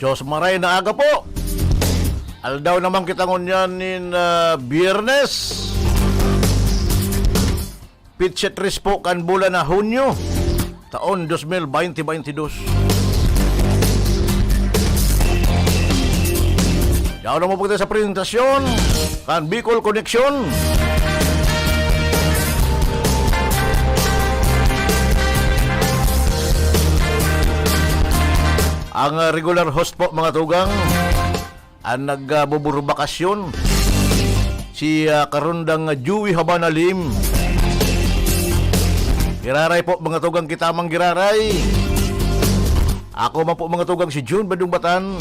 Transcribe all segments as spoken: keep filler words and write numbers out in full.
So, sa maray na aga po. Aldaw naman kita ngunyan nin, ah, Biyernes. Pitsa tres po kan bulan na Hunyo, taon dos mil baynte baynte dos. Yaon naman po kita sa presentasyon kan Bicol Connection. Ang, ah, regular host po, mga tugang, ang nagbuburbakasyon, si, ah, Karundang Joey Habana Lim. Giraray po, mga tugang, kita mang giraray. Ako man po, mga tugang, si Jun Badong Batan.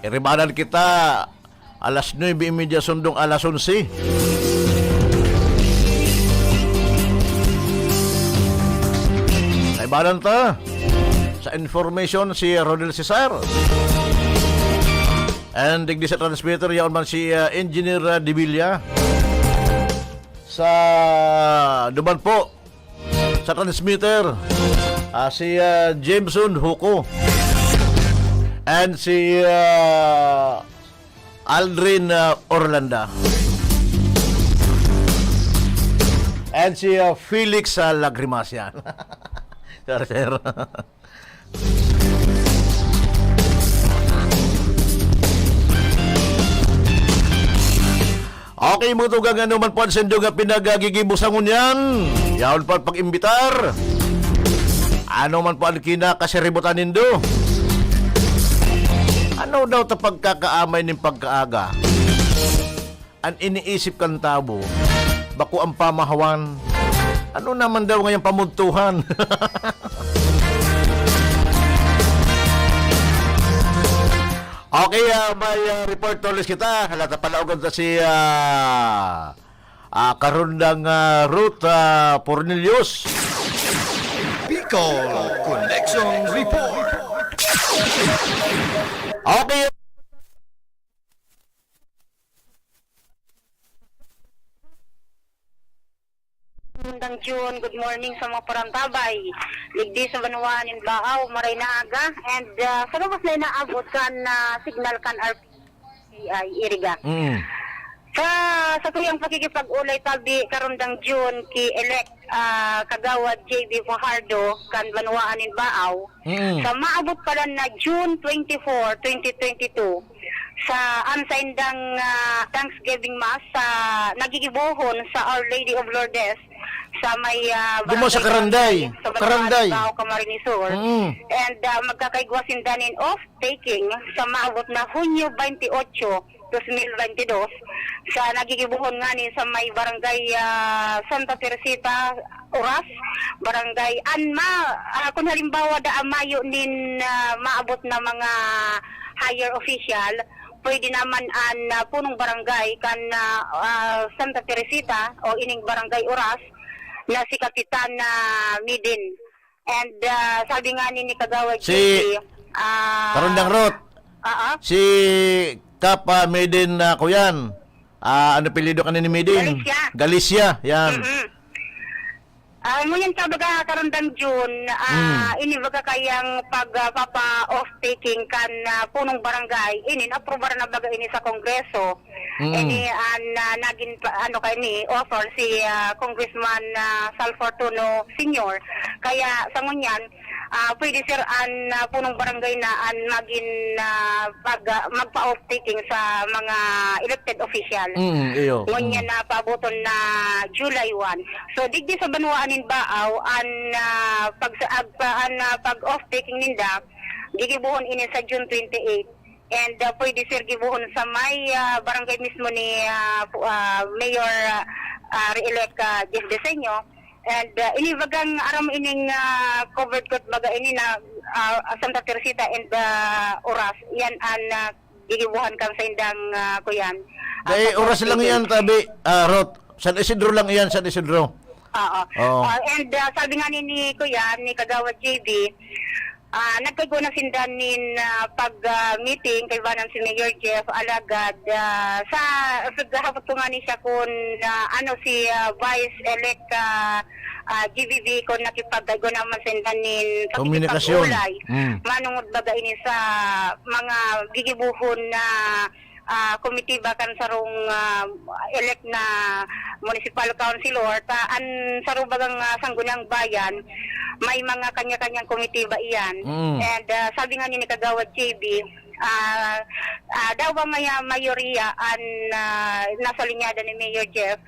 Iribanan kita alas nuebe y media sundong alas onse. Kaibanan ta. Sa information, si Rodel Cesar. And digdi sa transmitter, yaon man si, ah, Engineer, ah, Debilla. Sa duman po, sa transmitter, ah, si, ah, Jameson Huco. And si, ah, Aldrin, ah, Orlanda. And si, ah, Felix, ah, Lagrimas yan. Sir, sir. Okay, mga tugang, ano man po ang sendo nga pinagagigibo sa ngunyan, yaon pa pag-imbitar. Ano man po ang kinakasiributan nindo? Ano daw ta pagkakaamay nin pagkaaga? An iniisip kan tawo, bako ang pamahawan. Ano naman daw ngayang pamudtuhan? Okay, ah, may, ah, report tulis kita. Hala, ta palaogan ta si, ah, ah, Karundang, ah, Ruth, ah, Pornelius. Bicol Connection Report. Okay. Magandang June, good morning sa mga parantabay. Digdi sa banwaan nin Baaw, maray na aga. And, ah, sa gabos na inaabot kan, ah, signal kan R P C I Iriga. Mm. Sa, sa tuyang pakikipag-ulay tabi, Karundang June, ki Elect, ah, Kagawad J B Fajardo, kan banwaan nin Baaw, Mm. sa maabot pa lang na June twenty-four, twenty twenty-two, sa, an saindang, ah, Thanksgiving Mass sa nagigibohon sa Our Lady of Lourdes sa may, ah, Duman sa Barangay Karanday. Karanday, sa Barangay Karanday. Bao, Camarines Sur. Mm. And, ah, magkakaigwa sinda nin off-taking sa maabot na Hunyo twenty-eight, dos mil baynte dos, sa nagigibohon ngani sa may Barangay, ah, Santa Teresita, Oras, Barangay Anma. Ah, kun halimbawa, daa mayo nin, ah, maabot na mga higher official, pwede naman an, ah, punong barangay kan, ah, ah, Santa Teresita o ining Barangay Oras na si Kapitan, ah, Midin. And, ah, sabi nga ni, ni Kagawad Si J P, ah, Karundang Ruth. Oo. Si Kap, ah, Midin, ah, kuyan. Ah, ano apelyido kaini ni Midin? Galicia. Galicia, yan. Mm-mm. Ah, ngunyan ka baga, Karundang June, ah, Mm. ini baga kayang pag, ah, papa-off-taking kan, ah, punong barangay, ini, naaprobar na baga ini sa Kongreso. Mm. Ini, ah, na, nagin pa, ano, kaini, author si, ah, Congressman, ah, Sal Fortuno Senior. Kaya sa ngunyan, ah, pwede, sir, an, ah, punong barangay na an magin, ah, pag, ah, magpa-off-taking sa mga elected official. Mm, iyo. Ngunyan Mm. na paaboton na July one. So, digdi sa banwaan nin Baaw, an, ah, pag, ag-, an, ah, pag-off-taking ninda, gigibohon ini sa June twenty-eight. And, ah, pwede, sir, gibohon sa may, ah, barangay mismo ni, ah, pu-, ah, Mayor, ah, ah, re-elect, ah, Jeff Diseño. And, ah, ini bagang aram ining, ah, covered court baga ini na, ah, Santa Teresita and, ah, Oras. Yan an, ah, gigibohan kan saindang, ah, kuyan. Ah, Dai, Oras lang yan, tabi, ah, Rot. San Isidro lang yan, San Isidro. Oo. Oo. Ah, and, ah, sabi nga ni, ni Kuya, ni Kagawad J B, ah, nagkaigwa na sinda nin, ah, pag, ah, meeting kaibanan si Mayor Jeff, alagad, ah, sa, sa gahapon ko nga ni siya kun, ah, ano si, ah, Vice-elect, ah, ah, G B B kon nakipag-, igwa naman sa inda nin Komunikasyon. pakikipag-ulay. Mm. Manongod baga ini sa mga gigibohon na, ah, komitiba kan sarong, ah, elect na municipal councilor, ta an saro bagang, ah, Sangguniang Bayan, may mga kanya-kanyang komitiba iyan. Mm. And, ah, sabi nga ni Kagawad J B, ah, ah, daw ba maya-, mayoriya an, ah, nasa linyada ni Mayor Jeff,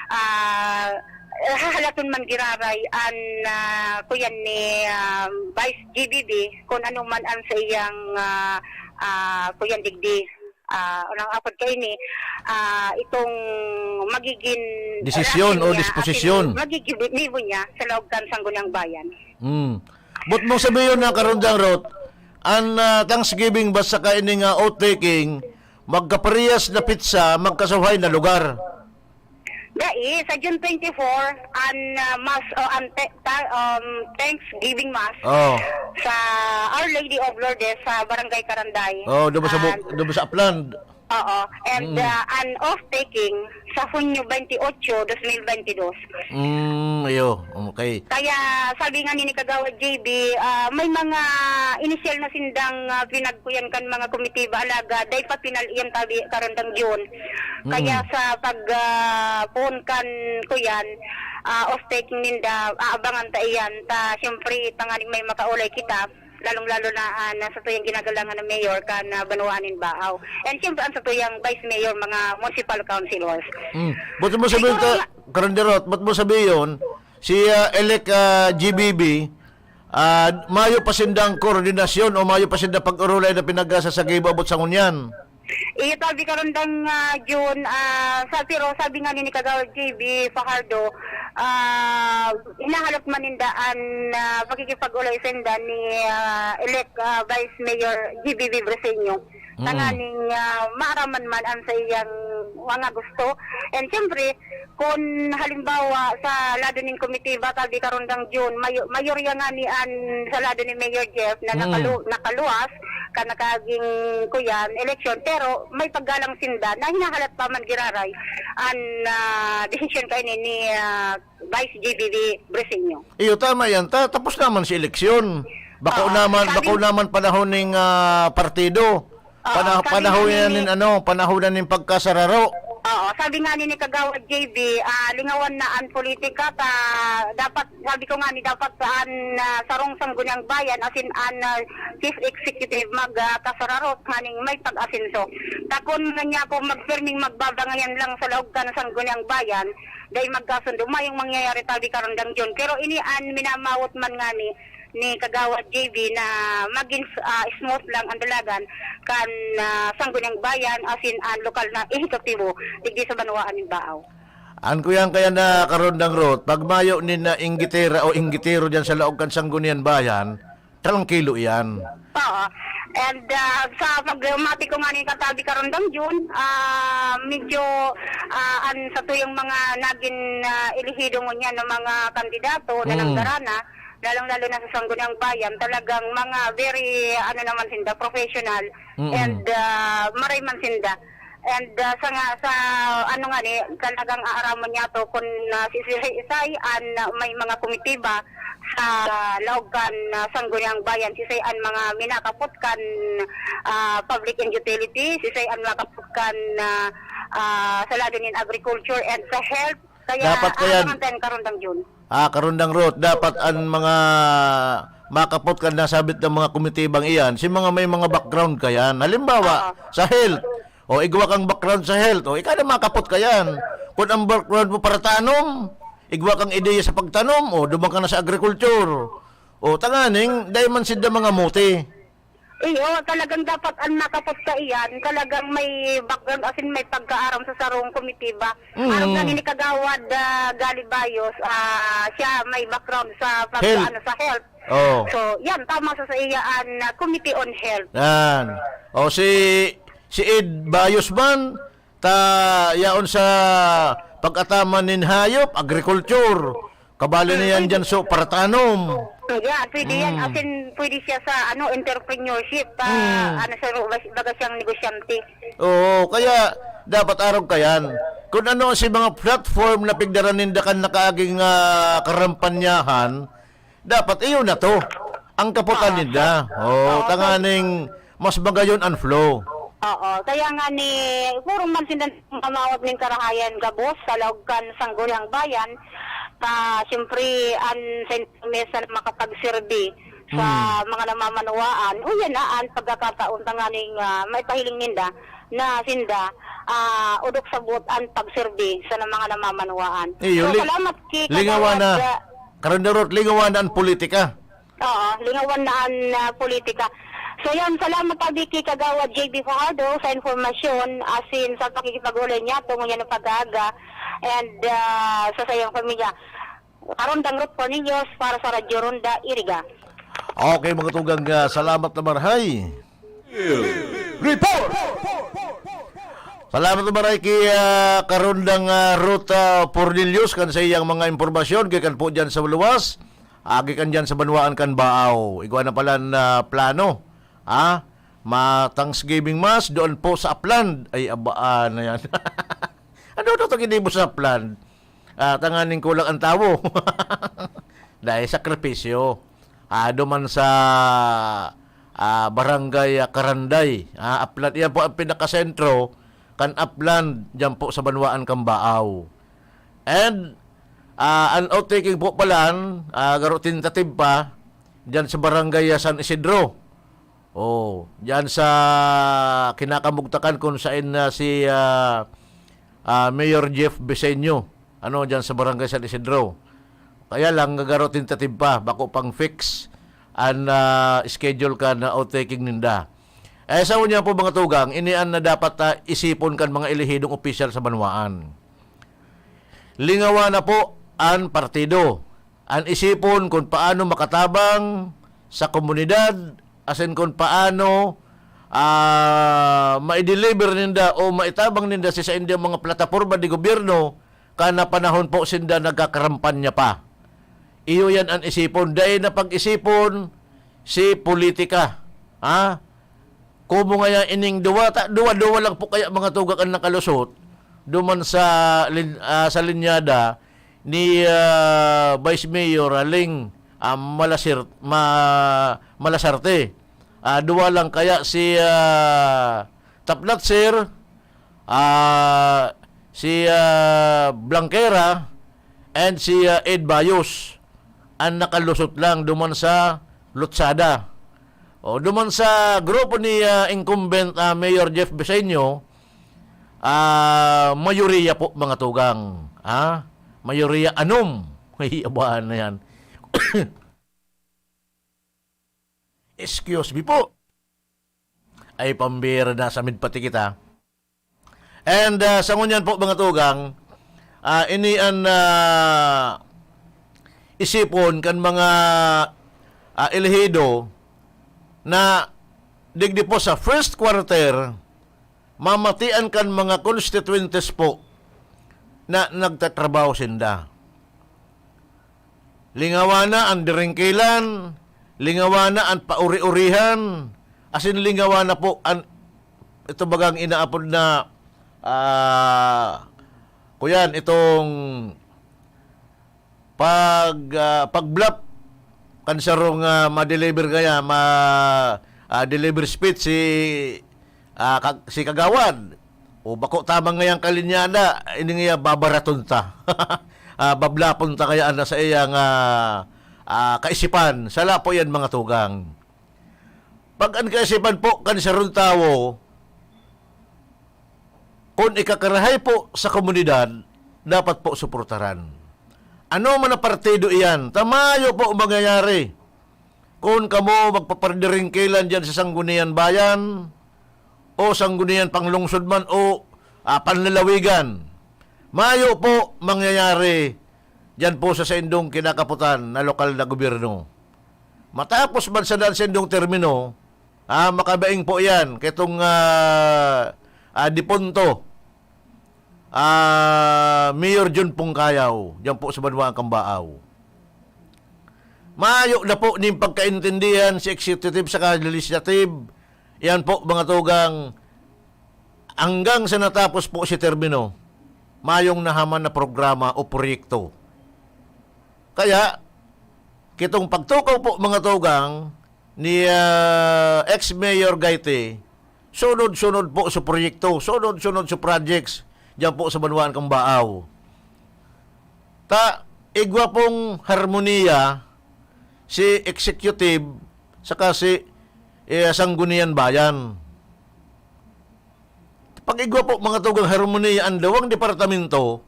ah, hahalaton man giraray an, ah, kuyan ni, ah, Vice G B B kung ano man ang sa iyang, ah, ah, kuyan digdi. Ah, unang apod kaini, ah, itong magigin Desisyon rason o niya, disposisyon. asin magigin nibo niya sa laog kan Sangguniang Bayan. Hmm. But mong sabihin na, Karundang Rot, an, ah, Thanksgiving ba saka ini nga oath-taking, magkaparehas na petsa, magkasuhay na lugar? Dai, sa June twenty-four, an, ah, mass o an te-, ta-, um, Thanksgiving Mass Oh. sa Our Lady of Lourdes sa Barangay Karanday. Oh, doon ba sa bu-, An doon ba sa Apland? Oo. And, Mm. ah, an oath-taking sa Hunyo twenty-eight, dos mil bentidós. Mm, ayo. Okay. Kaya sabi nga ni, ni Kagawad J B, ah, may mga inisyal na sindang, ah, pinagkuyan kan mga komitiba, alagad dai pa pinal-, iyan tabi, Karundang June. Kaya Mm. sa pag, ah, puhon kan kuyan, ah, oath-taking ninda, aabangan ta iyan. Ta, siyempre, tanganing may makaulay kita. Lalong-lalo na, ah, na sa tuyang ginagalangan ng mayor kan, ah, Banwaan nin Baaw. And siyempre, ang sa tuyang vice mayor, mga municipal councilors. Mm. Ba't mo sabihin Siguro ta, nga Karanderot, ba't mo sabihin, si, ah, Elec, ah, G B B, ah, mayo pa sindang koordinasyon o mayo pa sindang pag-urulay na pinag-asa sa gibo abot sa ngunyan? Iyo, tabi karundang, ah, June, ah, sa, pero sabi nga ni, ni Kagawad J B Fajardo, ah, hinahalot man ninda an, ah, pakikipag-ulay sa inda ni, ah, elect, ah, Vice Mayor G B B Briseño. Mm. Tanganing, ah, maaraman man an sa iyang mga gusto. And siyempre, kun halimbawa, sa lado nin komitiba, tabi karundang June, mayo-, mayorya nga ni an sa lado ni Mayor Jeff na Mm. nakalu-, nakaluwas, ka nakaging, kuyan, eleksyon, pero may paggalang sinda na hinahalat pa man giraray an, ah, desisyon kaini ni, ah, Vice G B B Briseño. Iyo, tama yan. Ta-, tapos naman si eleksyon. Bako Oo, naman, sabi bako naman panahon ning, ah, partido. Oo, Pana-, sabi panahon nga yan ni nin ano, panahon na nin pagkasararo. Oo, sabi nga ni, ni Kagawad J B, ah, lingawan na an politika ta dapat, sabi ko nga ni, dapat an, ah, sarong Sangguniang Bayan, asin an, ah, Chief Executive mag, ah, kasararo, nganing may pag-asenso. Ta kun nga niya ako magpirming magbabangayan lang sa laog kan Sangguniang Bayan, dai magkasundo, mayong mangyayari tabi karundang June. Pero ini an minamawot man nga ni, ni Kagawad J B na magin, ah, smooth lang ang dalagan kan, ah, Sangguniang Bayan asin an lokal na ehekutibo digdi sa banwaan nin Baaw. An kuyan kaya na karundang Rot, pag mayo nin, ah, inggitera o inggitero diyan sa laog kan Sangguniang Bayan, trangkilo iyan. Oo. And, ah, sa pagmati ko nga ni katabi karundang June, ah, medyo, ah, an satuyang mga nagin, ah, elehido ngunyan na mga kandidato na Mm. nanggarana, lalong-lalo na sa Sangguniang Bayan, talagang mga very, ano naman sinda, professional Mm. and, ah, maray man sinda. And, ah, sa nga, sa ano nga ni, talagang aaramon niya to kun, ah, si, si, si Isay an, ah, may mga komitiba sa laog kan, ah, Sangguniang Bayan, si Isay an mga minakapot kan, ah, public and utility, si Isay an makapot kan, ah, ah, sa lado nin agriculture and sa health. Kaya Dapat kaya aabangan tayo karundang June. Ah, karundang Rot, dapat an mga makapot kan nasabit ng mga komitibang iyan, si mga may mga background kayan. Halimbawa, Oo. sa health, o igwa kang background sa health, o ikaw na makapot kayan. Kung ang background mo para tanom, igwa kang ideya sa pagtanom, o duman ka na sa agriculture. O tanganing, dai man sinda mga muti. Iyo, talagang dapat an makapot ka iyan, talagang may background, as in may pagkaaram sa sarong komitiba. Mm. Arog na ni Kagawad, ah, Gali Bayos, ah, siya may background sa pag-, Health. ano, sa health. Oh. So, yan, tama sa, sa iya an, ah, Committee on Health. Yan. O si, si Ed Bayos man, ta yaon sa pag-ataman nin hayop, agriculture. Kabali na yan dyan, so, paratanom. Yeah, pwede yan. Mm. As in, pwede siya sa ano, entrepreneurship. Pa, Mm. ano siya, baga siyang negosyante. Oo, kaya dapat arog ka yan. Kung ano si mga platform na pigdaran ninda kan nakaaging ah, karampanyahan, dapat iyo na to. Ang kaputan Ah, ninda. Oh, ah, tanganing mas magayon ang flow. Oo, kaya nga ni puro man sinda mamawat ning karahayan gabos sa laog kan sangguniang bayan. Ta siyempre an sa mesa na makapagserbi sa Hmm. mga namamanwaan, o yan na an pagkakataon tanganing ah, maipahiling ninda na sinda ah, udok sabot an pagserbi sa na- mga namamanwaan. Iyo, So, li- salamat kay lingawan na. Kagawad, ah, Karon darot, lingawan na ang politika. Oo, lingawan na an ah, politika. So yan, salamat tabi kay Kagawad J B Fajardo sa informasyon asin sa pakikipag-ulay niya tungo niya ng pag-aaga and ah, sa sayang pamilya. Karondang Ruth Cornelius para sa Radyo Ronda, Iriga. Okay, mga tugang, ah, salamat na marhay. Report! Salamat na marhay kay ah, Karondang ah, Ruth ah, Pornelius kan sa iyang mga impormasyon gikan po dyan sa luwas. Agi kan dyan sa banwaan kan Baaw. Igwa na pala na plano. Ha? Ma Thanksgiving Mass doon po sa Upland. Ay, abaan na yan. Ano daw itong inibo sa Upland? Ah, tanganing kulang ang tawo. Dahil sakripisyo. Ah, duman sa ah, barangay ah, Karanday. Ah, Upland, yan po ang pinakasentro kan Upland, dyan po sa banwaan kan Baaw. And ah, ang outtaking po palan, ah, garo tentative pa, dyan sa barangay ah, San Isidro. Oh, diyan sa kinakamugtakan kung saan na si ah, ah, Mayor Jeff Biseño, ano, diyan sa Barangay San Isidro. Kaya lang, garo tentative pa, bako pang fix an ah, schedule kan outtaking ninda. Eh, sa unya po, mga tugang, ini an na dapat ah, isipon kan mga elehidong opisyal sa banwaan. Lingawa na po an partido. An isipon kung paano makatabang sa komunidad, asin kung paano ah, maideliver ninda o maitabang ninda si saindang mga plataporma de gobyerno kan na panahon po sinda nagkakampanya pa. Iyo yan an isipon. Dai na pag-isipon si politika. Ha? Kumo ngaya ining duwa, ta, duwa-duwa lang po kaya mga tugang an nakalusot duman sa lin- ah, sa linyada ni ah, Vice Mayor Ling ah, Malasir, Ma, Malasarte. Ah, duwa lang kaya si ah, Taplat Sir, ah, si ah, Blanquera, and si ah, Ed Bayos. An nakalusot lang duman sa Lutsada. O, duman sa grupo ni ah, incumbent ah, Mayor Jeff Biseño, ah, mayoriya po, mga tugang. Ha? Mayoriya anom. Ay, abaan na yan. Excuse me po. Ay, pambira na sa mid pati kita. And ah, sa ngunyan po, mga tugang, ah, ini an ah, isipon kan mga ah, elehido na digdi po sa first quarter, mamatian kan mga constituentes po na nagtatrabaho sinda. Lingawa na an diringkilan, lingawa na an pauri-urihan, asin lingawa na po an, ito bagang inaapod na, ah, kuyan, itong pag, ah, pag-bluff kan sarong ah, ma-deliver kaya, ma, ah, deliver speech si ah, kag, si Kagawad, o bako tamang ngayang kalinyada, ini nga babaraton ta. Ah, bablapon ta kaya na sa iyang ah, ah, kaisipan. Sala po yan, mga tugang. Pag an kaisipan po kan sarong tawo, kun ikakarahay po sa komunidad, dapat po suportaran. Ano man na partido iyan, tamayo po mangyayari. Kun kamo magpapardiringkilan diyan sa Sanggunian Bayan, o Sanggunian Panglungsod man, o ah, Panlalawigan, mayo po mangyayari diyan po sa saindong kinakaputan na lokal na gobyerno. Matapos man sa daan saindong termino, ah, makabaing po yan, ketong ah, ah, dipunto, ah, Mayor John Pongkayaw, diyan po sa Banwaan Kambaaw. Mayo na po nin pagkaintindihan si executive saka legislative. Yan po, mga tugang, hanggang sa natapos po si termino, mayong nahaman na programa o proyekto. Kaya, kitong pagtukaw po, mga tugang, ni, ah, ex-Mayor Gaite, sunod-sunod po sa proyekto, sunod-sunod sa projects, diyan po sa banwaan kan Baao. Ta, igwa pong harmonia si executive saka si, eh, Sangguniang Bayan. Pag igwa po, mga tugang, harmonia an duwang departamento,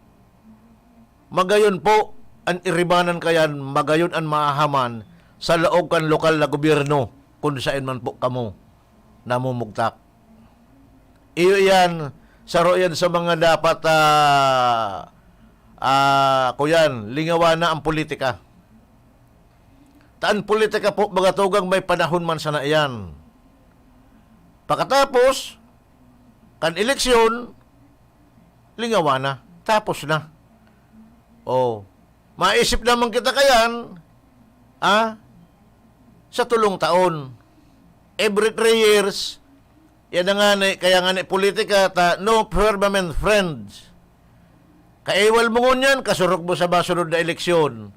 magayon po an iribanan kayan, magayon an mahahaman sa laog kan lokal na gobyerno kun saen man po kamo namumugtak. Iyo iyan, saro iyan sa mga dapat, ah, ah, kuyan, lingawana an politika. Ta an politika po, mga tugang, may panahon man sana iyan. Pakatapos kan eleksyon, lingawana. Tapos na. Oh, maisip naman kita kayan, ah, sa tulong taon. Every three years, yan na nga ni, kaya nga ni politika ta, no permanent friends. Kaiwal mo ngunyan, kasurog mo sa masunod na eleksyon.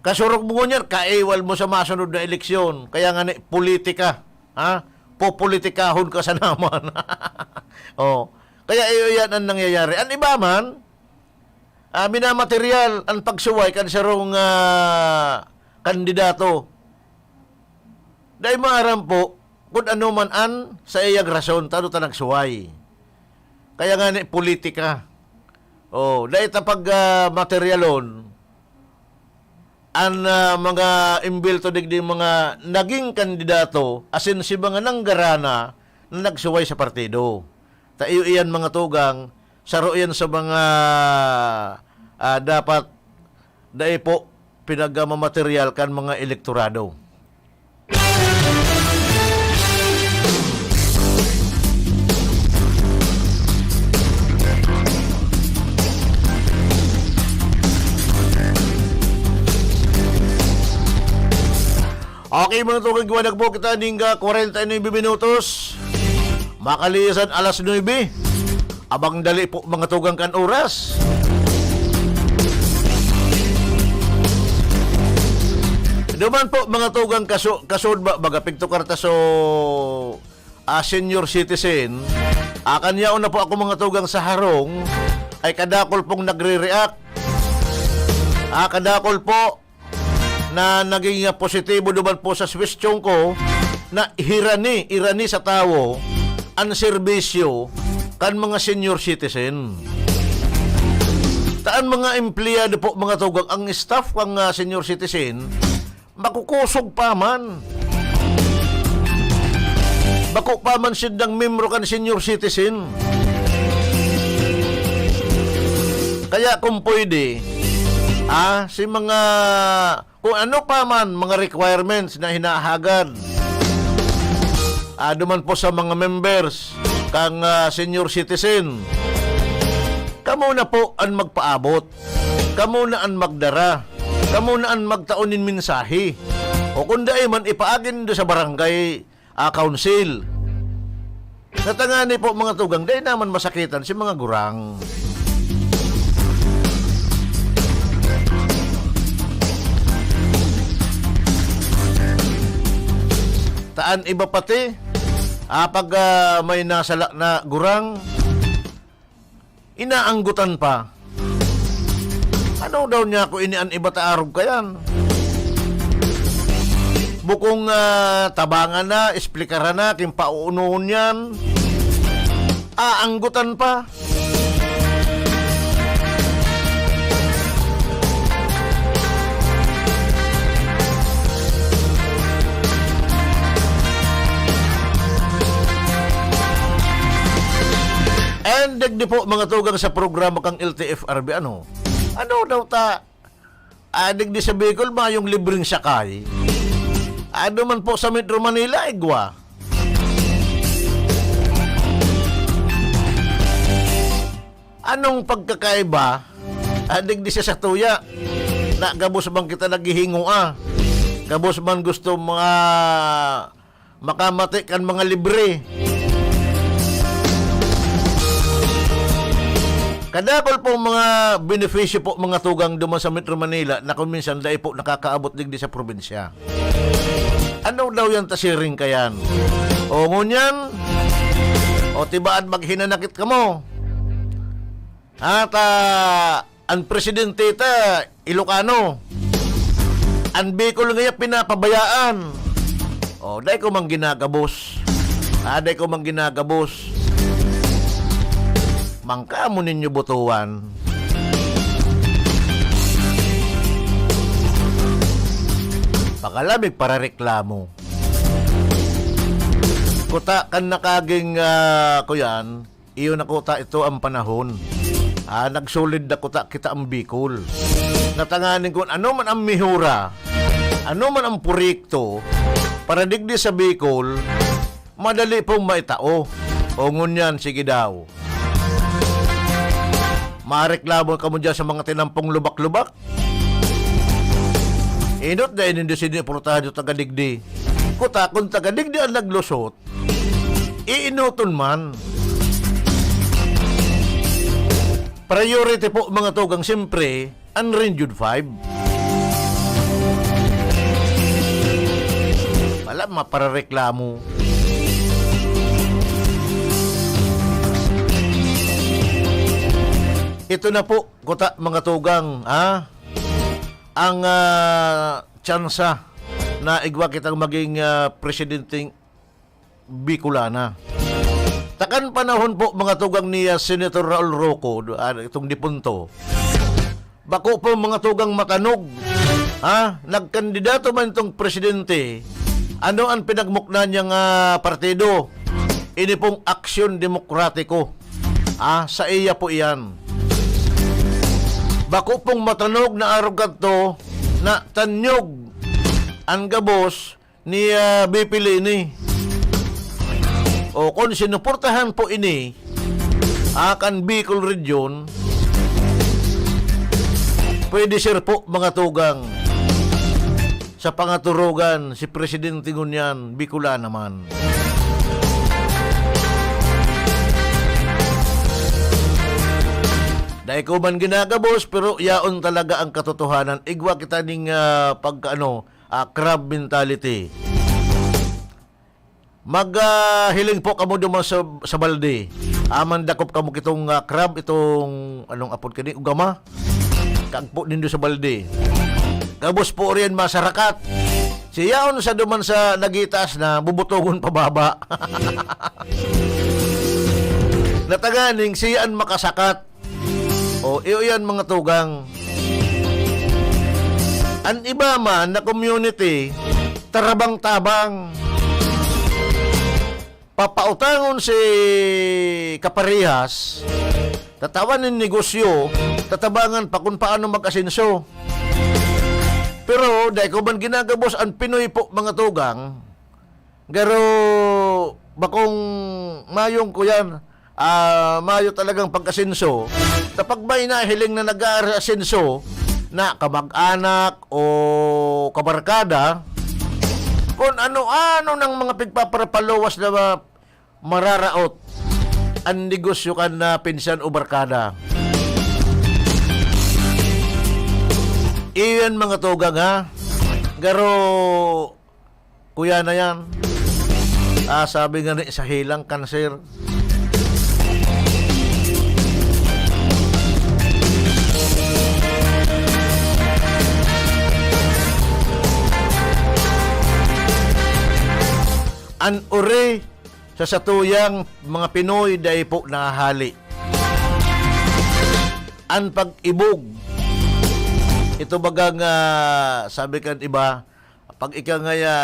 Kasurog mo ngunyan, kaiwal mo sa masunod na eleksyon. Kaya nga ni, politika. Ha? Popolitikahon ka sa naman. Oh. Kaya iyo yan ang nangyayari. Ang iba man, ah, minamaterial ang pagsuway kan sarong, ah, kandidato. Dai maaram po kun ano man an saiyang rason ta ano ta nagsuway. Kaya nga ni politika. Oh, dai ta pag, ah, materyalon an, ah, mga imbelto digdi, mga naging kandidato, asin si mga nanggarana na nagsuway sa partido. Ta iyo iyan, mga tugang, saro iyan sa mga, ah, dapat dai po pinagmamaterial kan mga elektorado. Okay, mga tugang, giwanag po kita ning, ah, kwarenta y nuebe minutos. Makalisan alas nuebe. Abang dali po, mga tugang, kan oras. Duman po, mga tugang, kaso-, kasod ba, baga pigtukar ta so, ah, senior citizen. Ah, kan yaon na po ako, mga tugang, sa harong, ay kadakol pong nagre-react. Ah, kadakol po na naging, ah, positibo duman po sa question ko na hirani, irani sa tawo an serbisyo kan mga senior citizen. Ta an mga empleyado po, mga tugang, ang staff kan, ah, senior citizen, makukusog pa man. Bako pa man sindang membro kan senior citizen. Kaya kung pwede, ah, si mga, kung ano pa man, mga requirements na hinahagad, ah, duman po sa mga members kang, ah, senior citizen, kamo na po an magpaabot. Kamo na an magdara. Kamo na an magtao nin mensahe. O kung dai man, ipaagi nindo sa barangay, ah, council. Sa tangani po, mga tugang, dai naman masakitan si mga gurang. Ta an iba pati, ah, pag, ah, may nasala na gurang, inaanggotan pa. Ano daw niya ako ini an iba ta arog kayan? Bukong, ah, tabangan na, esplikaran na, kin paunoon yan. Aanggotan pa. And digdi po, mga tugang, sa programa kang L T F R B, ano? Ano daw ta? Ah, digdi sa Bicol, mayong libreng sakay. Ano man po sa Metro Manila, igwa. Anong pagkakaiba? Ah, digdi sa satuya. Na gabos bang kita naghihingoa? Gabos man gusto mga makamati kan mga libre. Kadakol pong mga benepisyo po, mga tugang, duman sa Metro Manila na kung minsan dai po nakakaabot digdi sa probinsya. Ano daw yan ta siring kayan? O ngunyan, o tibaan maghinanakit kamo. At, ah, an presidente ta, Ilocano. An Bicol ngaya pinapabayaan. O, dai ko man ginagabos. Ah, dai ko man ginagabos. Mangka mo ninyo botohan. Baka lamig parareklamo. Kuta kan nakaging, ah, kuyan, iyo na kuta ito ang panahon. Ah, nagsulid na kuta kita ang Bicol. Natanganing kun ano man ang mihura, ano man ang proyekto, para digdi sa Bicol, madali pong maitao. O ngunyan, sige daw. Mareklamo kamo dyan sa mga tinampong lubak-lubak. Inot na inindo sinuportahan yung taga digdi. Kuta, kung taga digdi ang naglusot, iinoton man. Priority po, mga tugang, siyempre, ang Renjud five. Wala, maparareklamo. Ito na po, kuta, mga tugang, ha? Ang, ah, tsansa na igwa kitang maging, ah, presidenteng Bicolana. Takan panahon po, mga tugang ni, ah, Senator Raul Roco, ah, itong dipunto, bako po, mga tugang, matanog. Ha? Nagkandidato man itong presidente. Ano ang pinagmukna niyang, ah, partido? Ini pong Aksyon Demokratiko. Ah, sa iya po iyan. Bako pong matanog na arog kadto na tanyog an gabos ni, ah, B P Leni. O, kung sinuportahan po ini, ah, kan Bicol Region, pwede, sir po, mga tugang, sa pangaturugan, si Presidente ngunyan, Bicolana man. Dai ko man ginagabos, pero yaon talaga ang katotohanan. Igwa kita ning, ah, pagkaano, ah, crab mentality. Mag, ah, hiling po kamo duman sa, sa balde. Aman dakop kamo kitong, ah, crab, itong, anong apod kani? Ugama. Kagpo nindo sa balde. Gabos po riyan masarakat. Siyaon sa duman sa nagitaas na, bubutongon pababa. Natanganing siya an makasakat. O, iyo yan, mga tugang. An iba man na community, tarabang-tabang. Papautangon si kaparehas, tatawan nin negosyo, tatabangan pa kung paano mag-asenso. Pero dai ko man ginagabos an Pinoy po, mga tugang. Garo, bakong mayong kuyan, ah, mayo talagang pag-asenso. Kapag may nahiling na nag-aasenso na kamag-anak o kabarkada, kung ano-ano ng mga pigpaparapaluwas na ma-, mararaot ang negosyo kan na pinsan o barkada. Iyan, mga tugang, ha? Garo, kuya na yan. Ah, sabi nga ni, sa hilang kanser. An uri sa satuyang mga Pinoy dai po nahahali. An pag-ibog. Ito bagang, ah, sabi kan iba, pag ika ngaya,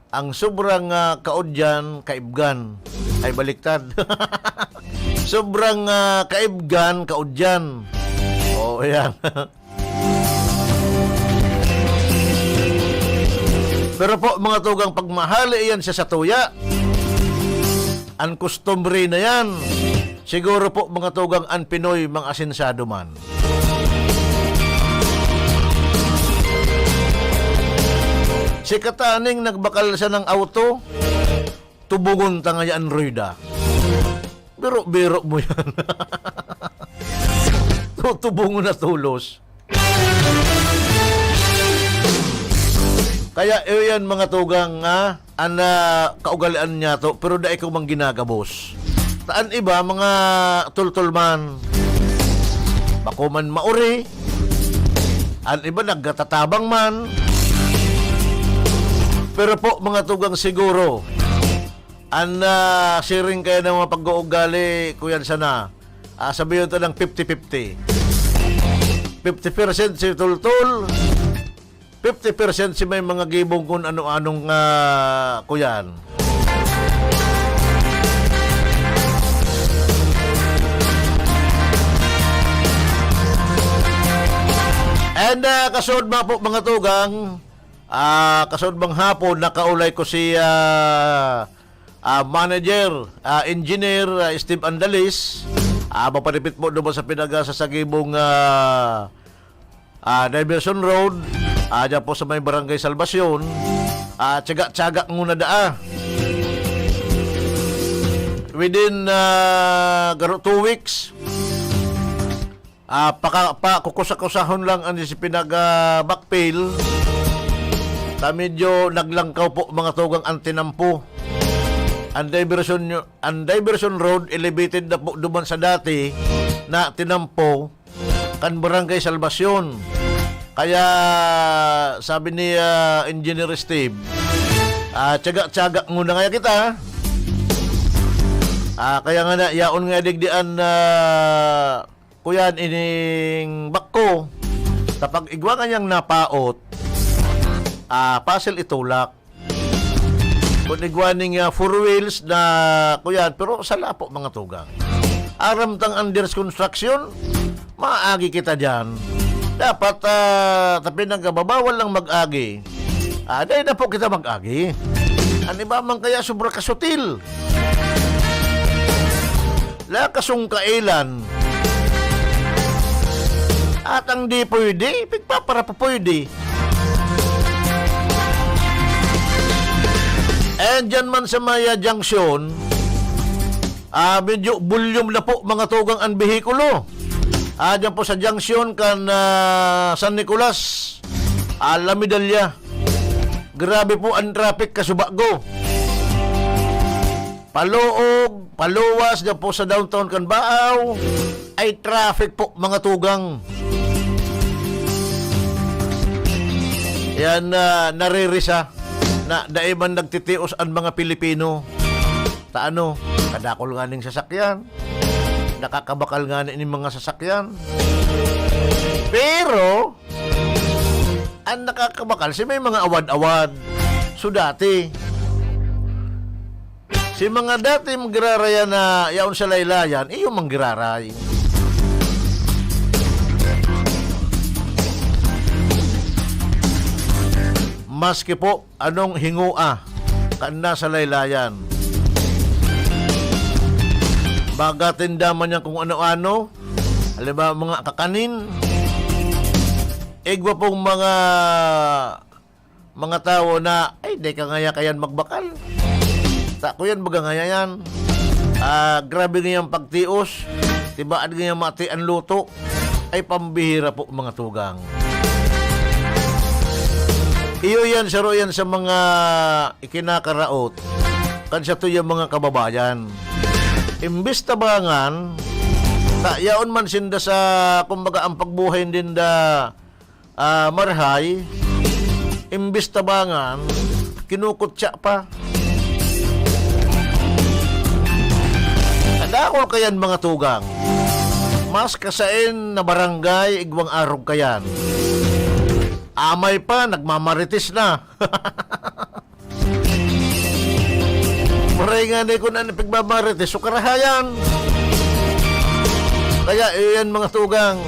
ang sobrang, ah, kaudyan, kaibgan. Ay, baliktad. Sobrang, ah, kaibgan, kaudyan. Oo, yan. Pero po, mga tugang, pagmahali iyan sa satuya, an kustumbre na yan. Siguro po, mga tugang, an Pinoy, mga asensado man. Si kataning nagbakal siya ng auto, tubungon ta ngaya an rueda. Biro-biro mo yan. Tutubungon na tolos. Kaya, iyo yan, mga tugang, ah, an, ah, kaugalian niya to, pero dai ko mang ginagabos. Ta an iba, mga tultol man. Bako man mauri. An iba, nagkatatabang man. Pero po, mga tugang, siguro, an, ah, siring kaya ng mga pag-uugali, kuyan sana, ah, sabihin ta ng fifty fifty. Fifty percent si tultol, fifty percent si may mga gibong kun ano-anong, ah, kuyan. And, ah, kasunod man po, mga tugang, ah, kasunod man hapon, nakaulay ko si, ah, ah, manager, ah, engineer, ah, Steve Andalis. Ah, maparipit po duman sa pinag-, sa sagibong, ah, ah, Diversion Road, ah, dyan po sa may Barangay Salvacion. Ah, tiyaga-tiyaga nguna daa. Within, ah, garo two weeks, ah, paka-, pa-, kukusa-kusahon lang an si pinag, ah, backfill. Ta medyo naglangkaw po, mga tugang, an tinampo. An diversion nyo-, an diversion road elevated na po duman sa dati na tinampo kan Barangay Salvacion. Kaya sabi ni, ah, Engineer Steve, ah, tiyaga-tiyaga nguna kaya kita. Ah, kaya nga na, yaon nga digdi an, ah, kuyan ining bako. Sa pag-igwa nga niyang napaot, ah, pasil itulak. Kung igwa ning, ah, four wheels na, kuyan, pero sala po, mga tugang. Aram tang under construction, maagi kita diyan. Dapat, ah, ta pinagbabawal lang mag-agi. Ah, dai na po kita mag-agi. An iba man kaya sobra kasutil. La kasungkailan. At ang di pwede, pigpapara pa pwede. And dyan man sa may, ah, junction, ah, medyo volume na po, mga tugang, an behikulo. Ah, dyan po sa junction kan, ah, San Nicolas, ah, La Medalla. Grabe po ang traffic, kasubago. Paloog, paluwas, dyan po sa downtown kan Baao, ay traffic po, mga tugang. Yan, ah, naririsa na dai man nagtitios an mga Pilipino. Ta ano, kadakol nga ning sasakyan, nakakabakal nga ning mga sasakyan. Pero, An nakakabakal si may mga awad-awad. So, dati, si mga dati magiraraya na yaon sa laylayan, iyo manggiraray. Maski po anong hingoa kan nasa laylayan. Magatinda man yan kung ano-ano, halimbawa, mga kakanin, igwa pong mga, mga tawo na, "Ay, dai ka ngaya kayan magbakal." Ta, kuyan baga ngaya yan. Ah, grabe ngayang pagtios. Tibaan ngayang mati ang luto. Ay, pambihira po, mga tugang. Iyo yan, saro yan sa mga ikinakaraot kan satuyang mga kababayan. Imbis tabangan, ta yaon man sinda sa, kumbaga, ang pagbuhay ninda, ah, marahay, imbis tabangan, kinukutya pa. Kadakol kayan, mga tugang. Mas kasain na barangay, igwang arog kayan. Amay pa, nagmamarites na. Maray nga ni kun ano pigmamarites, so karahayan. Kaya, iyan, mga tugang,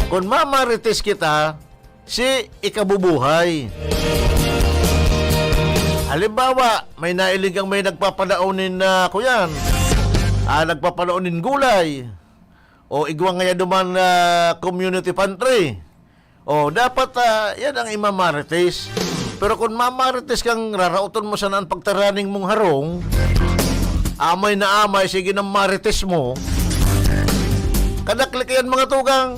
kun mamarites kita, si ikabubuhay. Halimbawa, may nailing kang may nagpapadaon nin, ah, kuyan, ah, nagpapadaon nin gulay. O igwa ngaya duman na community pantry. O, dapat, ah, yan ang imamarites. Pero kun mamarites kang raraoton mo sana an pagtaraning mong harong, amay na amay, sige nang marites mo, kadakli kayan, mga tugang.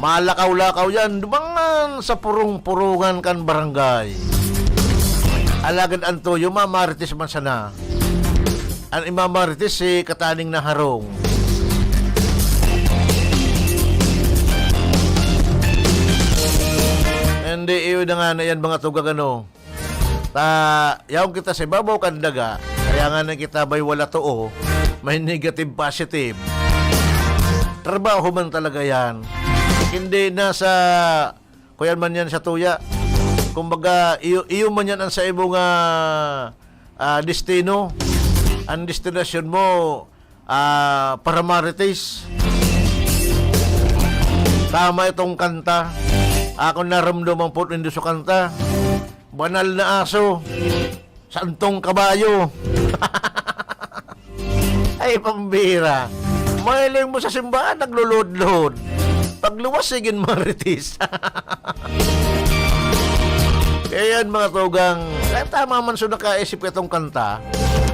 Malakaw-lakaw yan, dumangan sa purong-purungan kan barangay. Alagad an tuyo, mamarites man sana. An imamarites si kataning na harong. Hindi, iyo na nga na yan, mga tugang, ano. Ta, yaon kita sa ibabaw kan daga, kaya nga na kita may wala too, may negative positive. Trabaho man talaga yan. Hindi nasa, kuyan man yan sa tuya. Kumbaga, iyo, iyo man yan ang sa imong, ah, ah, destino. Ang destinasyon mo, ah, para marites. Tama itong kanta. Ako naramdaman po nindo sa kanta. Banal na aso. Santong kabayo. Ay, pambira. Mahiling mo sa simbahan, naglulod-lod. Pagluwas, sige marites. Kaya yan, mga tugang. Kaya tama man so nakaisip itong kanta.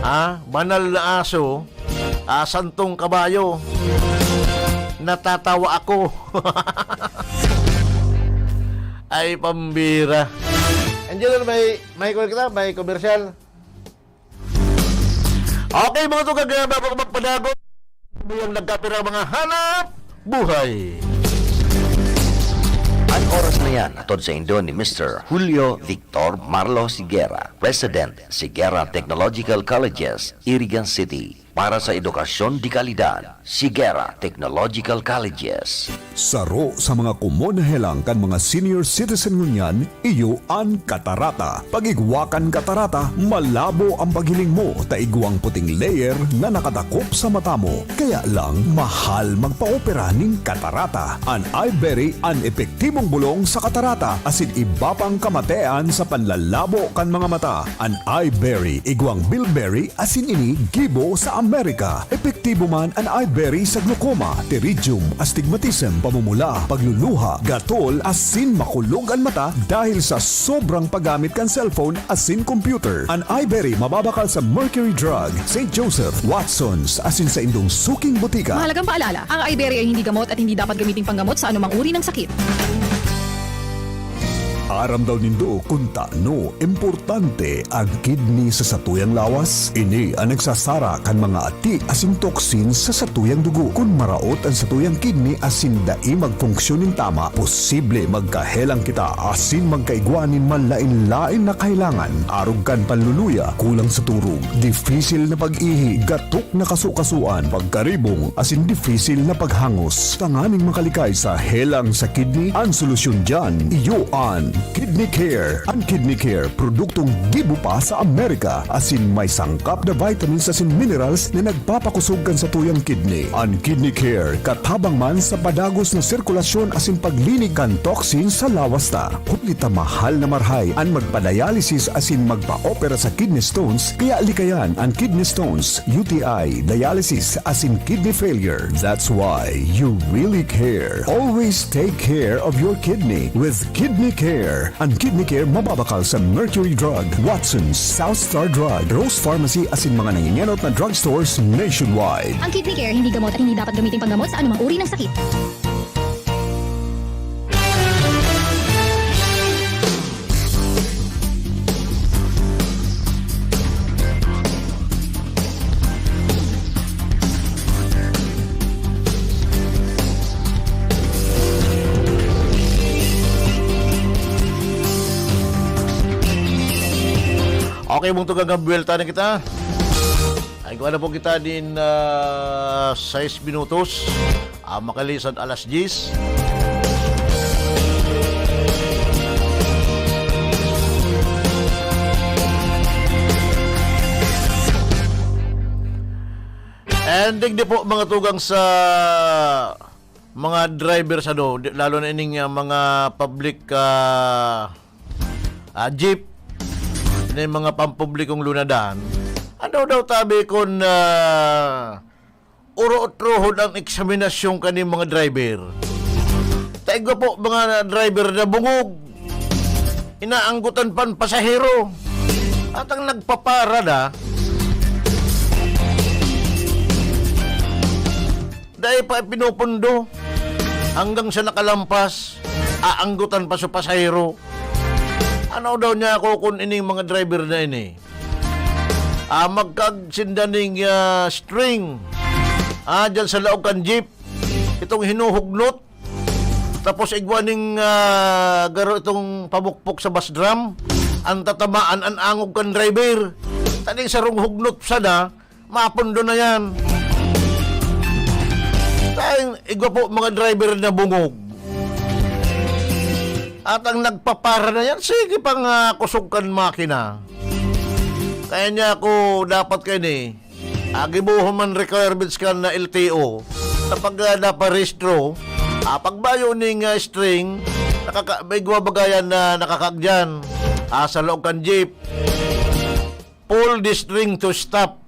Ha? Banal na aso. Ah, santong kabayo. Natatawa ako. Ay, pambira. Angelo, may, may, kuwan kita, may commercial. Okay, mga tugang, kaya bago ko magpadagot, yung nagkapirang mga hanap buhay. An oras na yan, hatod saindo ni Mister Julio Victor Marlo Sigera, President, Sigera Technological Colleges, Irigan City. Para sa edukasyon de kalidad, Sigera Technological Colleges. Saro sa mga komon na helang kan mga senior citizen ngunyan, iyo an katarata. Pag-igwa kan katarata, malabo ang paghiling mo ta igwang puting layer na nakadakop sa mata mo. Kaya lang, mahal magpaopera ning katarata. An Iberry an epektibong bolong sa katarata asin iba pang kamatean sa panlalabo kan mga mata. An Iberry, igwang bilberry asin ini gibo sa Amerika. Epektibo man an Iberry sa glaucoma, pterygium, astigmatism, pamumula, pagluluha, gatol, asin makulog an mata dahil sa sobrang paggamit kan cellphone asin computer. An Iberry mababakal sa Mercury Drug, Saint Joseph, Watsons, asin saindong suking botika. Mahalagang paalala, ang Iberry ay hindi gamot at hindi dapat gamiting panggamot sa anumang uri ng sakit. Aram daw nindo kun tano importante an kidney sa satuyang lawas? Ini an nagsasara kan mga ati asin toxins sa satuyang dugo. Kun maraot an satuyang kidney asin dai magfunksyon nin tama, posible magkahelang kita asin magkaigwa nin manlaen-laen na kahelangan, arog kan panluluya, kulang sa turog, difisil na pag-ihi, gatok na kasukasuan, pagkaribong, asin difisil na paghangos. Tanganing makalikay sa helang sa kidney, an solusyon diyan, iyo an Kidney Care. An Kidney Care, produktong gibo pa sa Amerika, asin may sangkap na vitamins asin minerals na nagpapakusog kan satuyang kidney. An Kidney Care, katabang man sa padagos na sirkulasyon asin paglinig kan toxin sa lawas ta. Huli ta mahal na marahay an magpa-dialysis asin magpa-opera sa kidney stones, kaya likayan an kidney stones, U T I, dialysis, asin kidney failure. That's why you really care. Always take care of your kidney with Kidney Care. An Kidney Care mababakal sa Mercury Drug, Watsons, South Star Drug, Rose Pharmacy asin mga nangingenot na drugstores nationwide. Ang Kidney Care hindi gamot at hindi dapat gamitin panggamot sa anumang uri ng sakit. Okay, mong tugang, buwelta na kita. Ay, kuha na po kita din, ah, sais minutos. Ah, makalisan alas diyes. And digdi po, mga tugang, sa mga driver sa do, di, lalo na ining, ah, mga public, ah, ah, jeep, na yung mga pampublikong lunadan. Ano daw tabi kun, ah, uro-utrohon ang eksaminasyon kaning mga driver? Ta Igwa po, mga driver na bungog. Inaanggotan pa an pasahero. At ang nagpapara na, dai pa pinupundo. Hanggang sa nakalampas, aanggotan pa sa pasahero. Ano daw niya ako kung ining mga driver na ini? Ah, magkagsinda ning, ah, string. Ah, dyan sa laog kan jeep. Itong hinuhugnot. Tapos igwa ning, ah, garo itong pamukpok sa bass drum. Ang tatamaan, ang angog kan driver. Taning sarong hugnot sana, mapundo na yan. Tayong igwa po mga driver na bungog. At ang nagpapara na yan, sige pang, ah, kusog kan makina. Kaya niya ako dapat kayo ni, ah, gibohon man requirements kan na L T O. Kapag, ah, naparehistro, ah, pagbayo ning, ah, string, nakaka-, may guwabagayan na nakakagyan. Ah, sa laog kan jeep, pull the string to stop.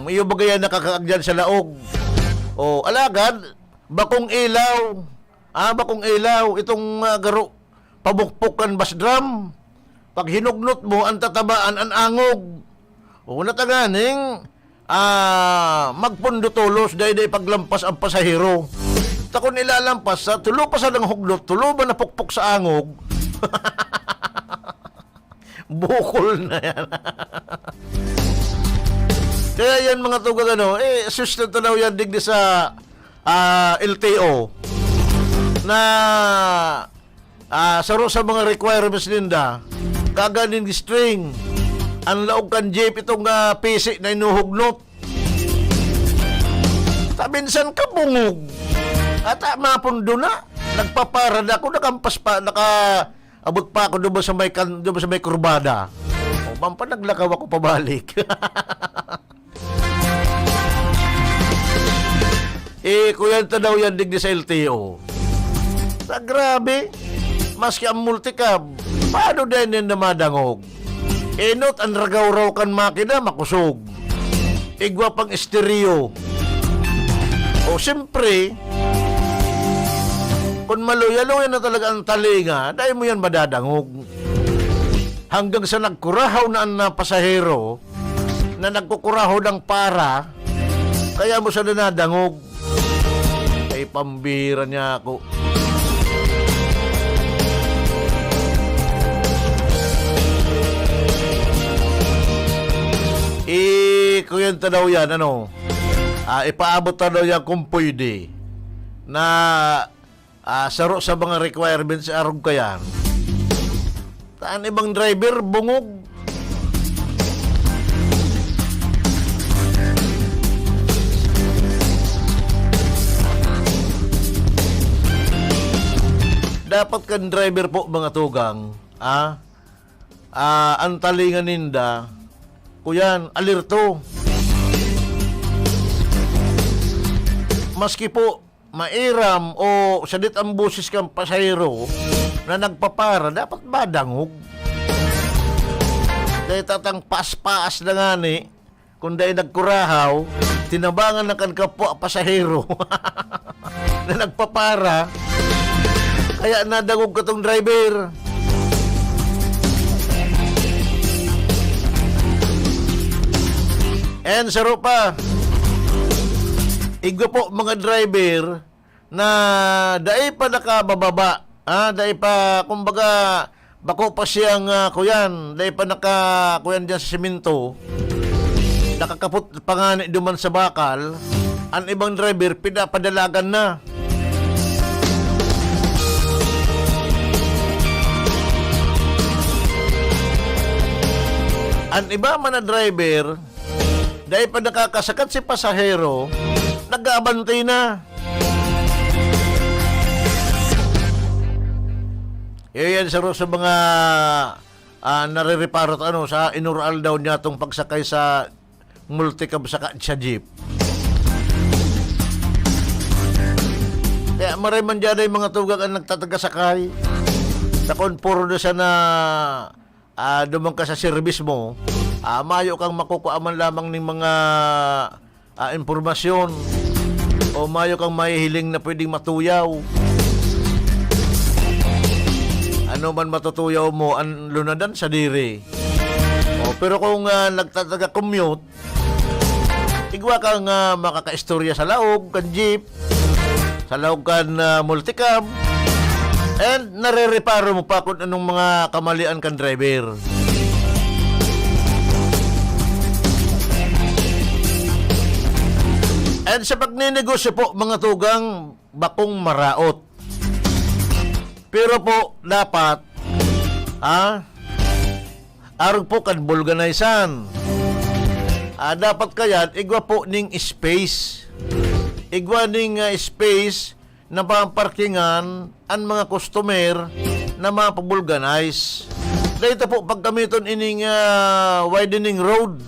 Iyo bagay ang nakakaagyan sa laog. O, alagad, bakong ilaw. Ah, bakong ilaw. Itong, ah, garo, pabukpok kan bass drum. Pag hinugnot mo, ang tatamaan, ang angog. O, nataganing, ah, magpundo tolos, dai-dai paglampas ang pasahero. Ta kun ilalampas, sa tulo pa sa nang hugnot, tulo ba napukpok sa angog? Bukol na yan. Kaya yan, mga tugang, ano, eh, sustento daw yan digdi sa, ah, L T O na, ah, saro sa mga requirements ninda, kaganing string, ang laog kan jeep, itong, ah, pisi na inuhugnot. Ta minsan kabungog. At, ah, mapundo na. Nagpapara na ako, nakampas pa, naka-, abot pa ako doon sa may kan-, doon sa may kurbada. O, man pa, naglakaw ako pabalik. Eh, kuya, ito daw yan, digdi sa L T O. Ta grabe. Maski ang multicab, paano din yan na madangog? Enot ang ragaw-raw kan makina, makosog. Igwa pang estereo. O, siyempre, kun maluya-luya na talaga ang talinga, dai mo yan madadangog. Hanggang sa nagkurahaw na ang, ah, pasahero, na nagkukurahaw ng para, kaya mo siya nadangog. Ay, pambira niya ako. Eh, kung yan ta daw yan, ano, ah, ipaabot ta daw yan kung pwede na, ah, saro sa mga requirements, arog ka yan. Taan ibang driver, bungog. Dapat kan driver po, mga tugang, ah, ah, ang talinga ninda, kuyan, alerto. Maski po, mairam o sadit ang boses kan pasahero na nagpapara, dapat madangog. Dahil tatang paas-paas na ngani, kung dai nagkurahaw, tinabangan na kan kapwa pasahero na nagpapara, kaya nadangog katong driver. And saro pa, igwa po mga driver na dai pa nakabababa, ah, dai pa, kumbaga, bako pa siyang, ah, kuyan, dai pa naka, kuyan diyan sa semento. Nakakapot pa ngani duman sa bakal, ang ibang driver, pinapadalagan na. Ang iba man na driver, dai pa nakakasakat si pasahero, nag-aabante na. Iyo yan, saro sa mga, ah, narereparo ta, ano, sa inural daw niya tong pagsakay sa multicab saka sa jeep. Kaya maray man dyan ay mga tugang ang nagtatagasakay. Sa konporo na siya na ah, duman ka sa serbis mo, ah, mayo kang makukua man lamang ning mga, ah, impormasyon o mayo kang mahihiling na pwedeng matuyaw. Ano man matutuyaw mo, an lunadan sadiri. O, pero kung, ah, nagtataga-commute, igwa kang, ah, makakaistorya sa laog kan jeep, sa laog kan, ah, multicab, and narereparo mo pa kung anong mga kamalian kan driver. And sa pagninegosyo po, mga tugang, bakong maraot. Pero po, dapat, ah, arog po kan bulganisan. Ah, dapat kayan, igwa po ning space. Igwa ning, ah, space na paparkingan an mga customer na mapabulganize. Dahil ito po, pagkamiton ining, ah, widening road.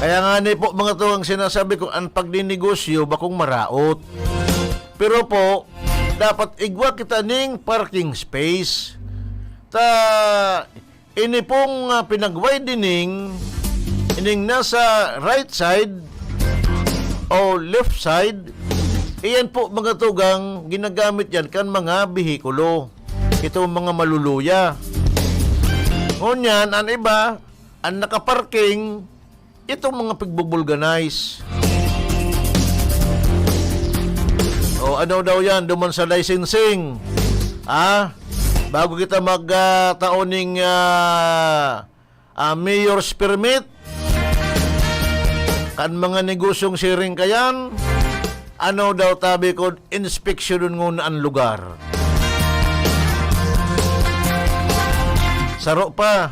Kaya nga ni po, mga tugang, sinasabi ko, ang pagninegosyo, bakong maraot. Pero po, dapat igwa kita ning parking space. Ta, ini pong, ah, pinag-widening, ining nasa right side o left side, iyan po, mga tugang, ginagamit yan kan mga behikulo. Itong mga maluluya. Ngunyan, an iba, an nakaparking, itong mga pigbubulganize. O, ano daw yan? Duman sa licensing. Ah, bago kita mag, ah, tao ning, ah, ah, mayor's permit, kan mga negosyong siring kayan, ano daw tabi ko, inspeksyonon nguna an lugar. Saro pa,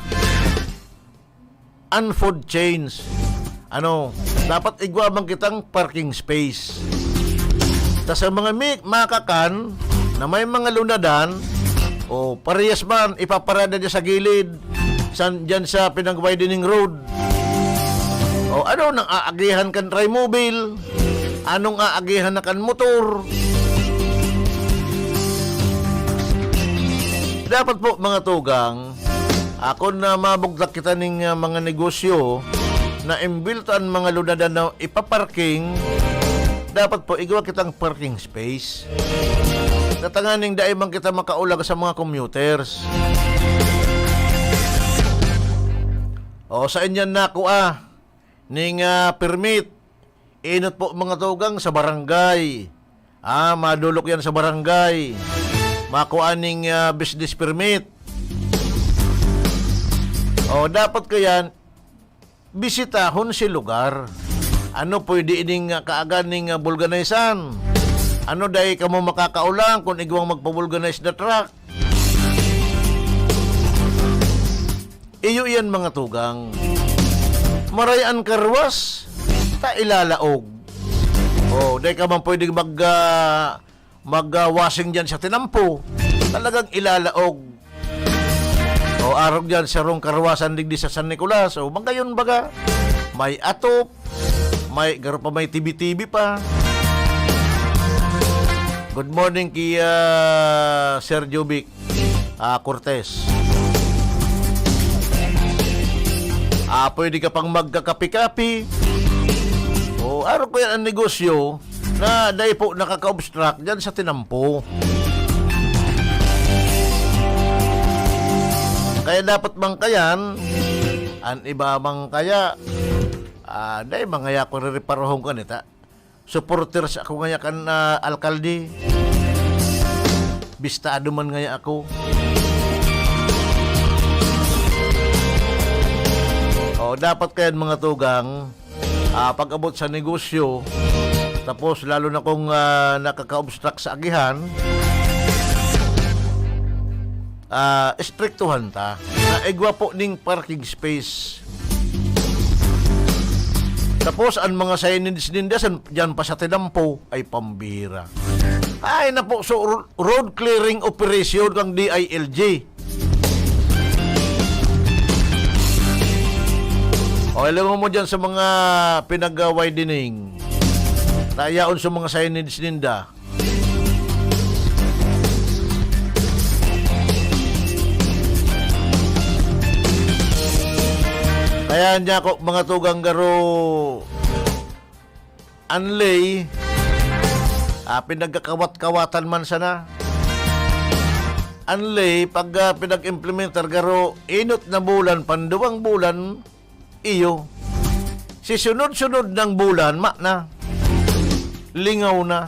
an food chains. Ano, dapat igwa man kitang parking space. Ta sa mga mi-, makakan na may mga lunadan, o parehas man, ipaparada niya sa gilid, san, dyan sa pinag-widening road. O ano, nang aagihan kan trimobile? Anong aagihan na kan motor? Dapat po, mga tugang, akon na mabugtak kita ning, ah, mga negosyo na imbwelto an mga lunadan na ipaparking, dapat po igwa kitang parking space. Na tanganing dai man kita makaulag sa mga commuters. O, sa inyan nako, ah, ning, ah, permit. Inot po, mga tugang, sa barangay. Ah, madolok yan sa barangay. Makua ning, ah, business permit. O, dapat kayan, bisitahon si lugar. Ano pwede ining, ah, kaagan ning, ah, bulganisan? Ano, dai kamo makakaulang kun igwang magpabulganize na truck? Iyo iyan, mga tugang. Maray an karwas, ta ilalaog. O, dai ka man pwedeng mag, ah, mag, ah, washing diyan sa tinampo. Talagang ilalaog. O, arog diyan, sarong karwasan digdi sa San Nicolas. O, magayon baga. May atop, may, garo pa may T V-T V pa. Good morning kay, ah, Sir Jovic, ah, Cortez. Ah, pwede ka pang magkakapi-kapi. O, arog ko yan ang negosyo na dai po nakaka-obstruct diyan sa tinampo. Kaya dapat man kayan, an iba man kaya, ah, dai man ngaya ko rereparohon kan ita. Supporters ako ngaya kan, ah, alkalde. Bistado man ngaya ako. O, dapat kayan, mga tugang, ah, pag-abot sa negosyo, tapos lalo na kung, ah, nakaka-obstruct sa agihan, ah, estriktuhan ta. Na igwa po ning parking space. Tapos, ang mga signage ninda, san, dyan pa sa tinampo, ay pambihira. Ay, napo, so, ro-, road clearing operation kang D I L G. O, alam mo dyan sa mga pinag-widening, tayaon sa mga signage ninda. Kaya niya ako, mga tugang garo, Anlay, Ah, pinagkakawat-kawatan man sana. Only pag, ah, pinag-implementar garo, inot na bulan, panduwang bulan, iyo. Si sunod-sunod ng bulan, ma na. Lingaw na.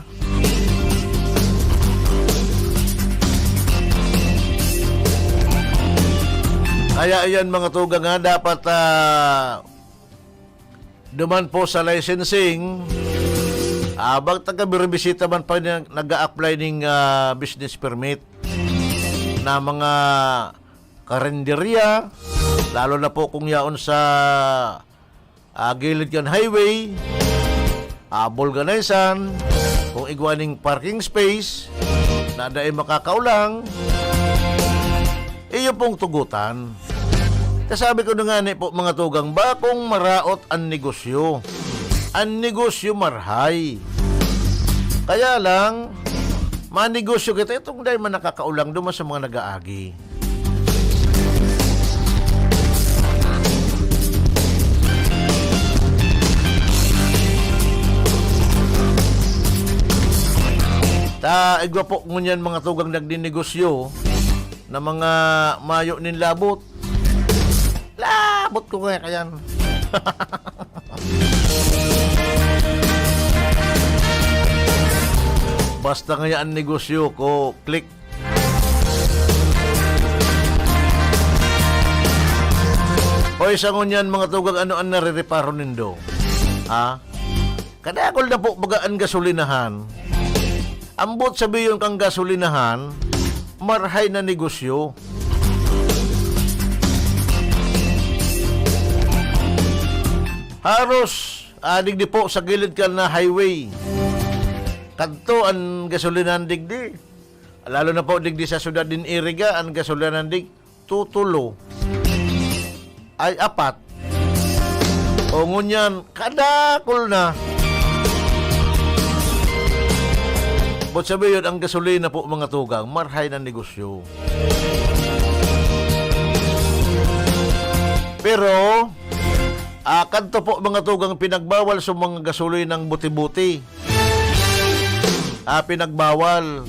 Kaya iyan, mga tugang, ha, dapat, ah, duman po sa licensing, ah, bag taga Birbisita man pa nag-a-apply ning, ah, business permit na mga karinderya, lalo na po kung yaon sa, ah, gilid kan highway, ah, vulganizan, kung igwa ning parking space na dai makakaulang, iyo pong tugutan. Kasabi ko na nga ni po, mga tugang, bakong maraot an negosyo. An negosyo marhay. Kaya lang, manegosyo kita, itong dai man nakakaulang duman sa mga nag-aagi. Ta, igwa po ngunyan, mga tugang, nagninegosyo na mga mayo nin labot. Labot ko kaya kayan. Basta ngaya an negosyo ko, click. Hoy, sa ngunyan, mga tugang, ano an narereparo nindo? Ha? Kadakol na po baga an gasolinahan. Ambot sabiyon kan gasolinahan, marhay na negosyo. Haros, ah, digdi po sa gilid kan na highway. Kadto an gasolinahan digdi. Lalo na po digdi sa syudad nin Iriga, an gasolinahan dig tutulo ay apat. O ngunyan, kadakol na. But sabi yun, ang gasolina po, mga tugang, marhay na negosyo. Pero, ah, kadto po, mga tugang, pinagbawal sa mga gasolinang buti-buti. Ah, pinagbawal.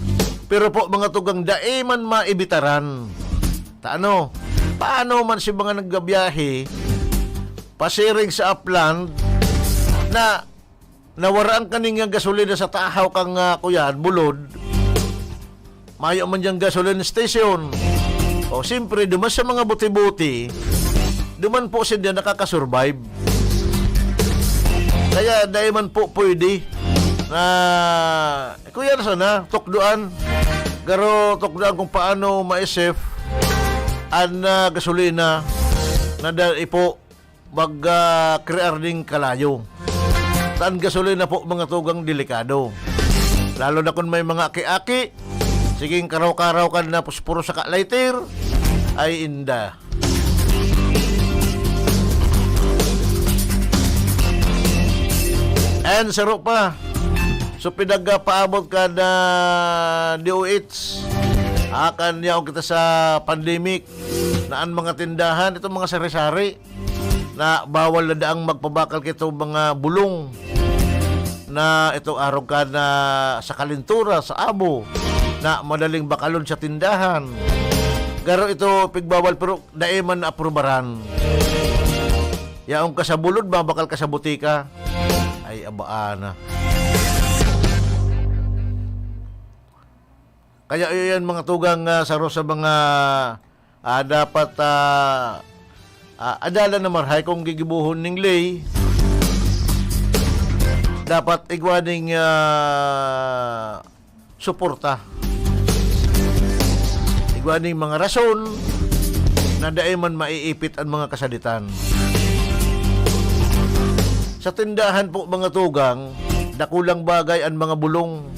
Pero po, mga tugang, dai man maibitaran. Ta ano, paano man si mga nagbibiyahe pasiring sa upland na nawaraan kaning gasolina sa tahaw kang, ah, kuyan, bulod? Mayo man diyang gasoline station. O, siyempre, duman sa mga buti-buti, duman po sinda nakakasurvive. Kaya dai man po pwede na, kuya, na sana, tukdoan. Garo tukdoan kung paano ma-save an, ah, gasolina na dai po mag, ah, krear ning kalayo. Ta an gasolina po, mga tugang, delikado. Lalo na kung may mga aki-aki, siging karaw-karaw kan na pusporo saka lighter, ay inda. And saro pa, so pinagpaabot kan D O H, akan yaon kita sa pandemic, na an mga tindahan, itong mga sari-sari, na bawal na daang magpabakal kito mga bulong na ito arog ka na sa kalintura, sa abo, na madaling bakalon sa tindahan. Garo ito pigbawal, pero dai man naaprubaran. Yaon ka sa bulod, mabakal ka sa butika. Ay, abaan na. Kaya iyan, mga tugang, ah, saro sa mga, ah, dapat, ah, ah, adalan na marhay kung gigibohon ning ley. Dapat igwa ning, ah, suporta. Igwa ning mga rason na dai man maiipit an mga kasaditan. Sa tindahan po, mga tugang, dakulang bagay an mga bulong.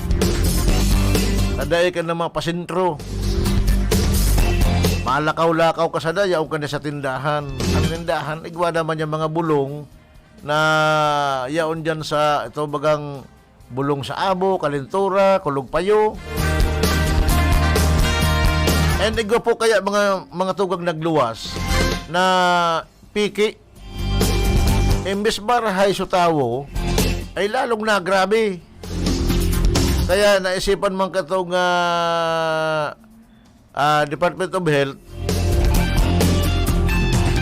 Na dai ka na mapasentro. Malakaw-lakaw ka sana, yaon ka na sa tindahan. Ang tindahan, igwa naman yung mga bulong na yaon dyan sa, ito bagang bulong sa abo, kalintura, kulog payo. And igwa po kaya mga, mga tugang nagluwas na piki, imbes marahay sa tawo, ay lalong nagrabe. Kaya naisipan man katong, ah, ah, Department of Health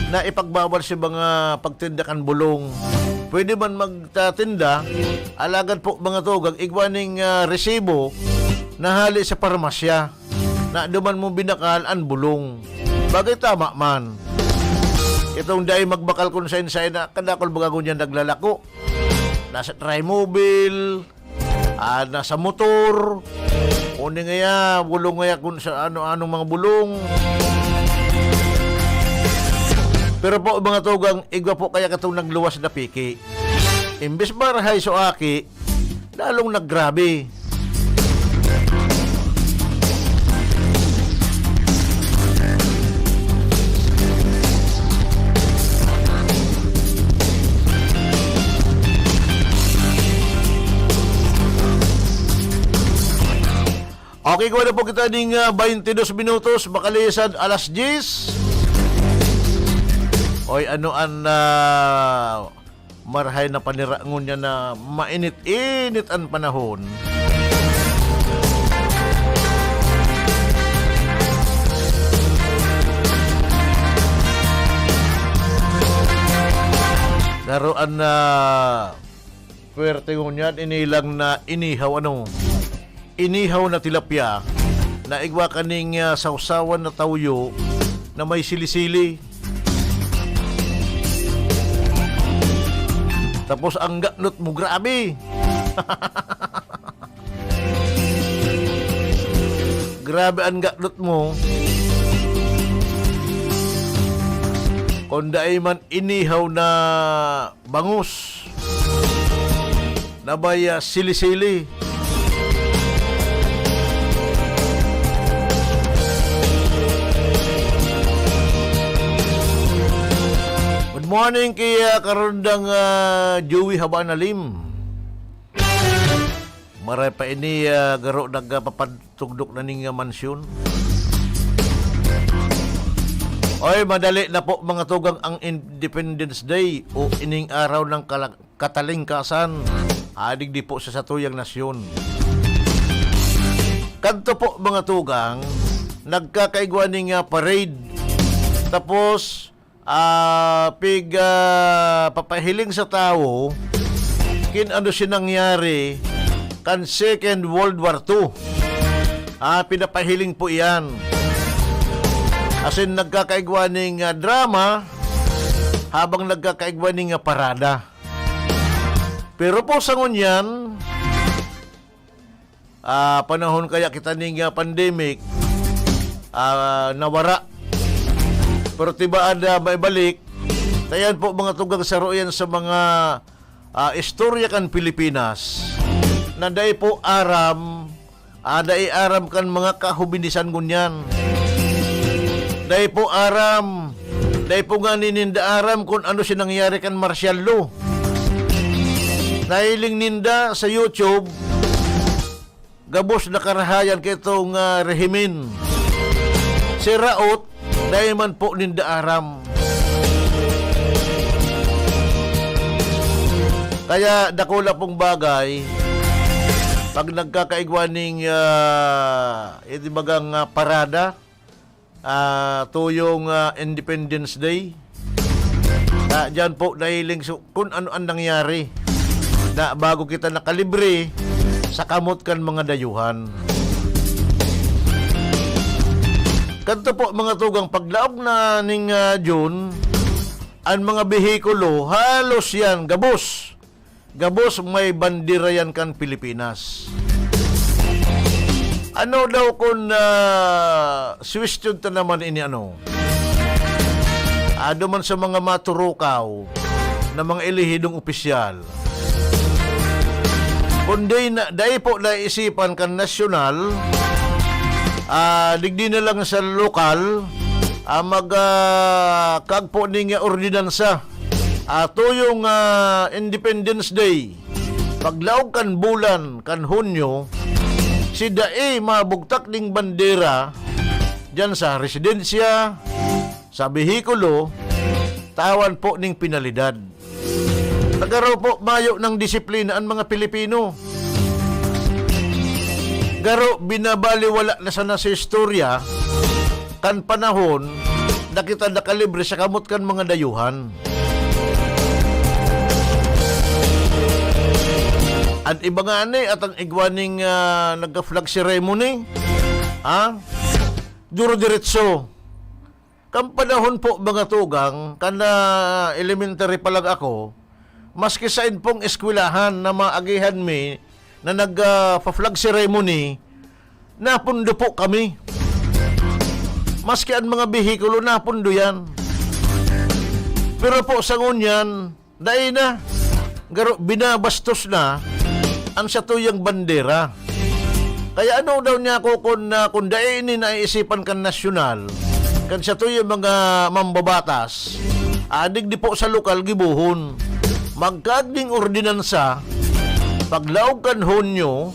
na ipagbawal si mga pagtinda kan bulong. Pwede man magtatinda, alagad po, mga tugang, igwa ning, ah, resibo na hali sa parmasya na duman mo binakal an bulong. Bagay, tama man. Itong dai magbakal kun saen-saen na kadakol baga ngunyan naglalako. Nasa Trimobile, ah, nasa motor, o di ngaya, bulong ngaya kun sa ano-anong mga bulong. Pero po, mga tugang, igwa po kaya katong nagluwas na piki. Imbes marahay so aki, lalong naggrabe. Okay, kuha na po kita ning, ah, twenty-two minutos, makalisad alas diyes. Oy, ano an, ah, marahay na panira ngunyan na mainit-init an panahon. Garo an, ah, puwerte ngunyan, inilang na inihaw, ano, inihaw na tilapia na igwa kaning, ah, sawsawan na tawyo na may sili-sili. Tapos ang gaknot mo, grabe! Grabe ang gaknot mo. Kung dai man inihaw na bangus na may, ah, sili-sili. Good morning kay, ah, Karundang, ah, Joey Habanalim. Maray pa ini, ah, garo nagpapatugdok na ning, ah, mansyon. Oy, madali na po, mga tugang, ang Independence Day o ining araw ng kala-, katalingkasan, ah, digdi po sa satuyang nasyon. Kadto po, mga tugang, nagkakaigwa ning, ah, parade. Tapos, ah, pig, ah, papahiling sa tawo kin ano siya nangyari kan Second World War Two. Ah, pinapahiling po iyan. Asin nagkakaigwa ning, ah, drama habang nagkakaigwa ning, ah, parada. Pero po sa ngunyan, ah, panahon kaya kita ning, ah, pandemic, ah, nawara. Pero tibaan na maibalik, ta yan po, mga tugang, saro yan sa mga, ah, istorya kan Pilipinas na dai po aram, ah, dai aram kan mga kahubinisan ngunyan. Dai po aram, dai po ngani ninda aram kun ano si nangyari kan martial law. Nahiling ninda sa YouTube, gabos na karahayan kaitong, ah, rehimen. Si Raot, dai man po ninda aram. Kaya dakula pong bagay, pag nagkakaigwa ning, ah, iti bagang, ah, parada, ah, tuyong, ah, Independence Day. Ah, diyan po nahiling su-, kung ano ang nangyari na bago kita nakalibre sa kamot kan mga dayuhan. Kadto po, mga tugang, paglaog na ning, ah, June, ang mga behikulo, halos yan, gabos. Gabos may bandera yan kan Pilipinas. Ano daw kun, ah, suwestiyon ta naman ini, ano? Ado man sa mga maturukaw na mga elehidong opisyal. Kun dai na, dai po naisipan kan nasyonal, ah, digdi na lang sa lokal, ah, mag, ah, kagpo ning ordinansa. Ah, tuyong, ah, Independence Day, paglaog kan bulan kan Hunyo, si dai mabugtak ning bandera diyan sa residensya, sa behikulo, tawan po ning penalidad. Nagaraw po, mayo ng disiplina ang mga Pilipino. Garo, binabaliwala na sana sa istorya kan panahon na kita nakalibre sa kamot kan mga dayuhan. An iba ngani at ang igwa ning, ah, nagka-flag ceremony, ha? Duro-diretso. Kan panahon po, mga tugang, kan, ah, elementary pa lang ako, maski sain pong eskwelahan na maagihan mi na nag, ah, pa-flag ceremony, napundo po kami. Maski ang mga behikulo, napundo yan. Pero po, sa ngunyan, dai na. Garo, binabastos na an satuyang bandera. Kaya ano daw niya ako kun, ah, kun dai ini naiisipan kan nasyonal, kan satuyang mga mambabatas, ah, digdi po sa lokal gibohon. Magkaagning ordinansa, paglaog kan Hunyo,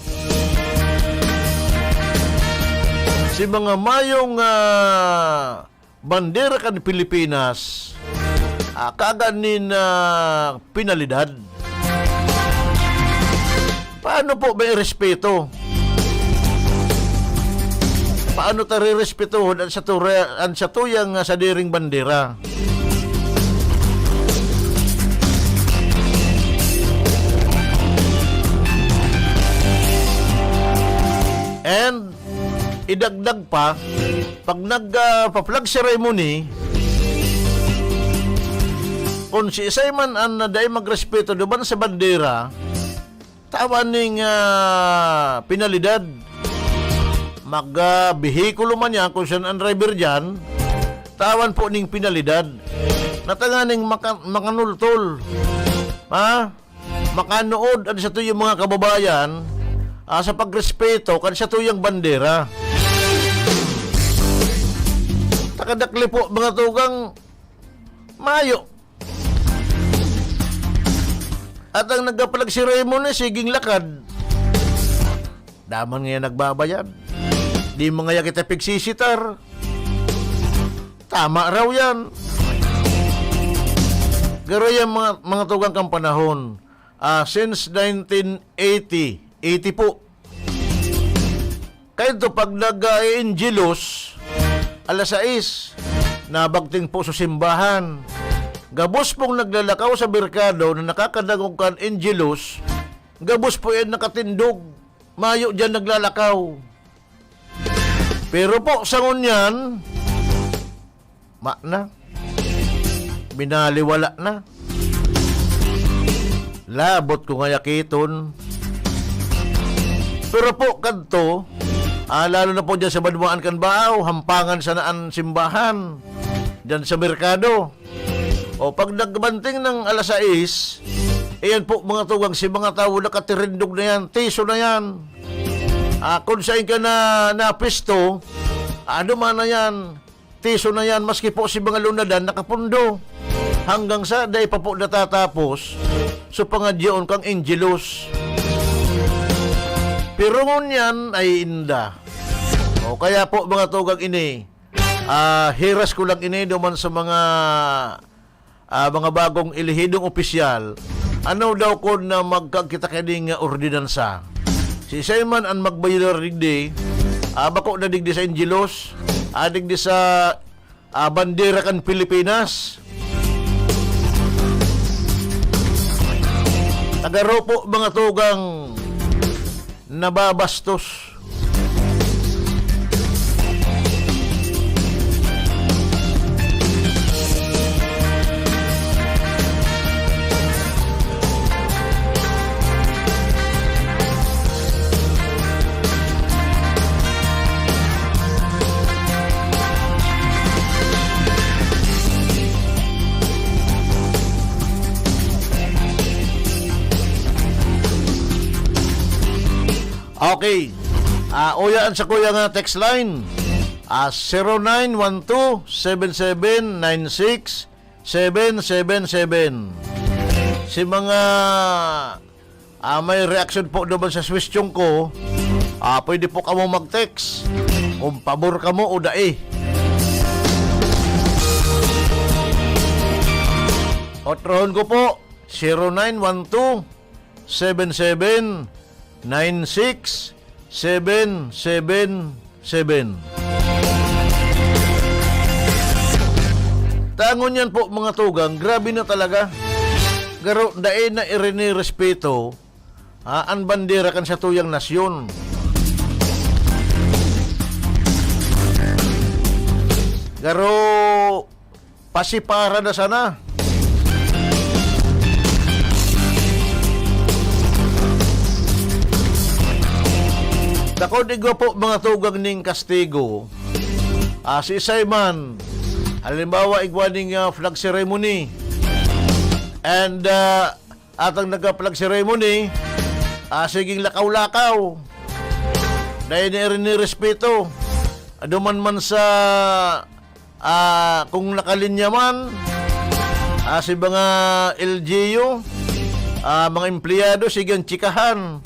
si mga mayong, ah, bandera kan Pilipinas, ah, kaga nin, ah, penalidad. Paano po may respeto? Paano ta rerespetuhon an satura-, an satuyang, ah, sadiring bandera? And idagdag pa, pag nag, ah, pa-flag ceremony, kung siisay man an dai magrespeto duman sa bandera, tawan ning, ah, penalidad. Mag, ah, behikulo man yan, kung siya an driver diyan, tawan po ning penalidad. Na tanganing maka-, makanultol. Ha? Makanuod an satuyang mga kababayan, ah, sa pagrespeto kan satuyang bandera. Takadakli po, mga tugang, mayo. At ang nagpa-flag ceremony, siging lakad. Daman ngaya nagbabayad. Di man ngaya kita pigsisitar. Tama raw yan. Garo yan, mga, mga tugang, kan panahon. Ah, since nineteen eighty, eighty po. Kaidto, pag nag-, ah, Angelus, alas sais, nabagting po sa simbahan. Gabos pong naglalakaw sa merkado na nakakadangog kan Angelus, gabos po yan nakatindog. Mayo diyan naglalakaw. Pero po, sa ngunyan, ma na. Binaliwala na. Labot ko nga yakiton. Pero po, kadto, ah, lalo na po dyan sa banwaan kan Baao, hampangan sana an simbahan. Dyan sa merkado. O, pag nagbanting ng alas sais, iyan po, mga tugang, si mga tawo nakatirindog na yan, tiso na yan. Ah, kung saan ka na napisto, ano man na yan, tiso na yan, maski po si mga lunadan nakapundo. Hanggang sa dai pa po natatapos, so pangadyoon kang Angelus. Pero ngunyan ay inda. O, kaya po, mga tugang, ini, ah, hiras ko lang ini duman sa mga, ah, mga bagong elehidong opisyal. Ano daw kun na magkagkita kaini nga ordinansa? Siisay man an magbayolar digdi, ah, bako na digdi sa Angelus, ah, digdi sa, ah, bandera kan Pilipinas. Tagaro po, mga tugang, nababastos. Okay. Ah, uya an sakuya nga text line. Ah, zero nine one two seven seven nine six seven seven seven. Si mga, ah, may reaksyon po duman sa suwestyon ko, ah, pwede po kamo mag-text kung pabor kamo o dai. Otrohon ko po, zero nine one two seven seven nine six Seven, seven, seven. Tangon yan po, mga tugang, grabe na talaga. Garo, dai na irinirespeto, ha, an bandera kan satuyang nasyon. Garo, pasipara na sana. Dakod igwa po, mga tugang, ning kastigo. Ah, si Simon, halimbawa, igwa ning, ah, flag ceremony. And, ah, atang nagka-flag ceremony, ah, siging lakaw-lakaw. Dai na irinirespeto. Duman man sa, ah, kung nakalinya man, ah, si mga L G U, ah, mga empleyado, sige ang tsikahan.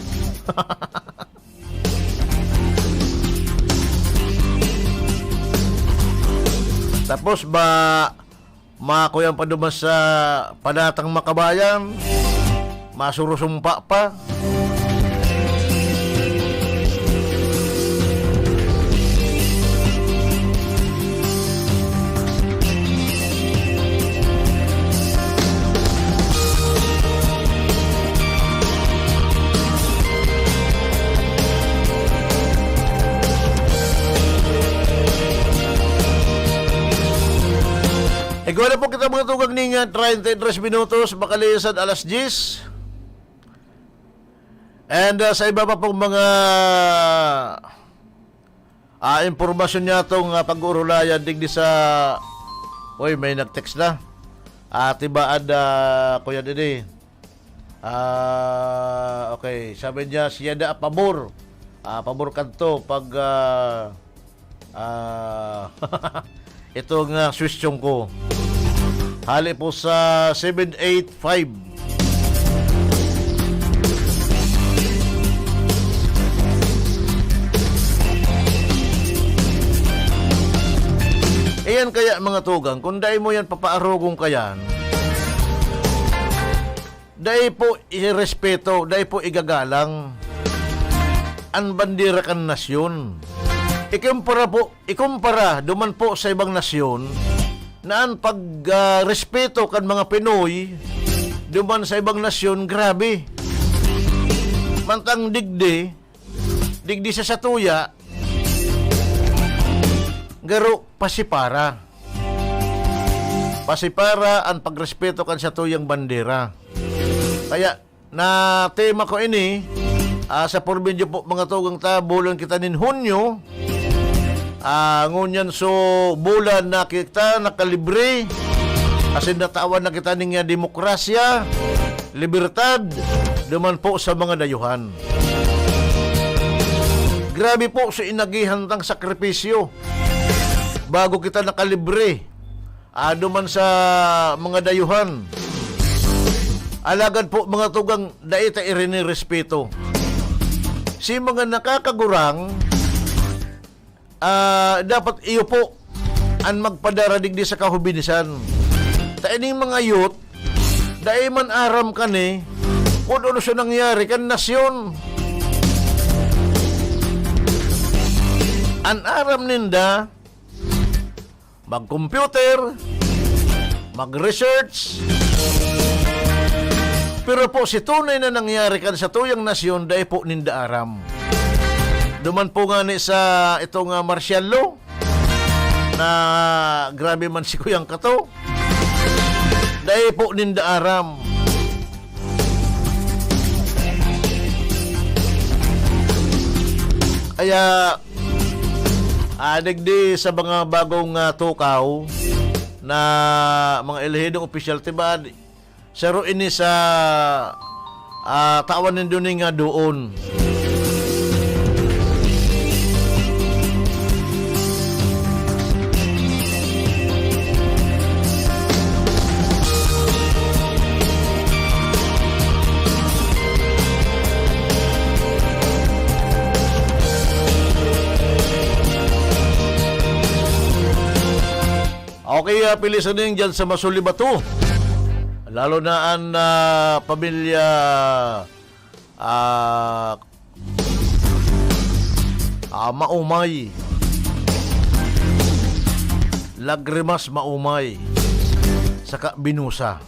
Tapos ba, makuyan pa duman sa padatang makabayan, masurusumpa pa. Igwa na po kita, mga tugang, ning, ah, treinta y tres minutos, makalisan alas diyes. And, ah, sa iba pa pong mga, ah, impormasyon niya tong, ah, pag-uurulayan digdi sa, uy, may nag-text na. Ah, tibaad, ah, Kuya Dede. Ah, okay. Sabi niya, siya na pabor. Ah, pabor kadto pag, ah, ah, itong, ah, suwestyon ko. Hali po sa seven eight five. Iyan kaya, mga tugang, kung dai mo yan papaarogon ka yan, dai po irespeto, dai po igagalang an bandera kan nasyon. Ikumpara po, ikumpara duman po sa ibang nasyon na an pag, ah, respeto kan mga Pinoy duman sa ibang nasyon, grabe. Mantang digdi, digdi sa satuya, garo pasipara. Pasipara an pagrespeto kan satuyang bandera. Kaya, na tema ko ini, ah, sa Por Medio po, mga tugang, ta, bulan kita nin Hunyo. Ah, ngunyan, so, bulan na kita nakalibre. Asin natawan na kita ning, ah, demokrasya, libertad, duman po sa mga dayuhan. Grabe po sa inagihan tang sakripisyo bago kita nakalibre, ah, duman sa mga dayuhan. Alagad po, mga tugang, dai ta irinirespeto. Si mga nakakagurang, ah, dapat iyo po an magpadara digdi sa kahubinisan. Ta ining mga youth, dai man aram kani kun ano sa nangyari kan nasyon. An aram ninda, mag-computer, mag-research. Pero po, si tunay na nangyari kan satuyang nasyon, dai po ninda aram. Duman po ngani sa itong, ah, martial law, na grabe man si Kuyang Kato, dai po ninda aram. Kaya, ah, digdi sa mga bagong, ah, tukaw na mga elehidong opisyal, tibaad, saro ini sa, ah, tawan nindo ning, ah, doon. Okay, ah, pili sa ning dyan sa Masulibato. Lalo na an, ah, pamilya, ah, Ah, maumay. Lagrimas maumay. Saka binusa.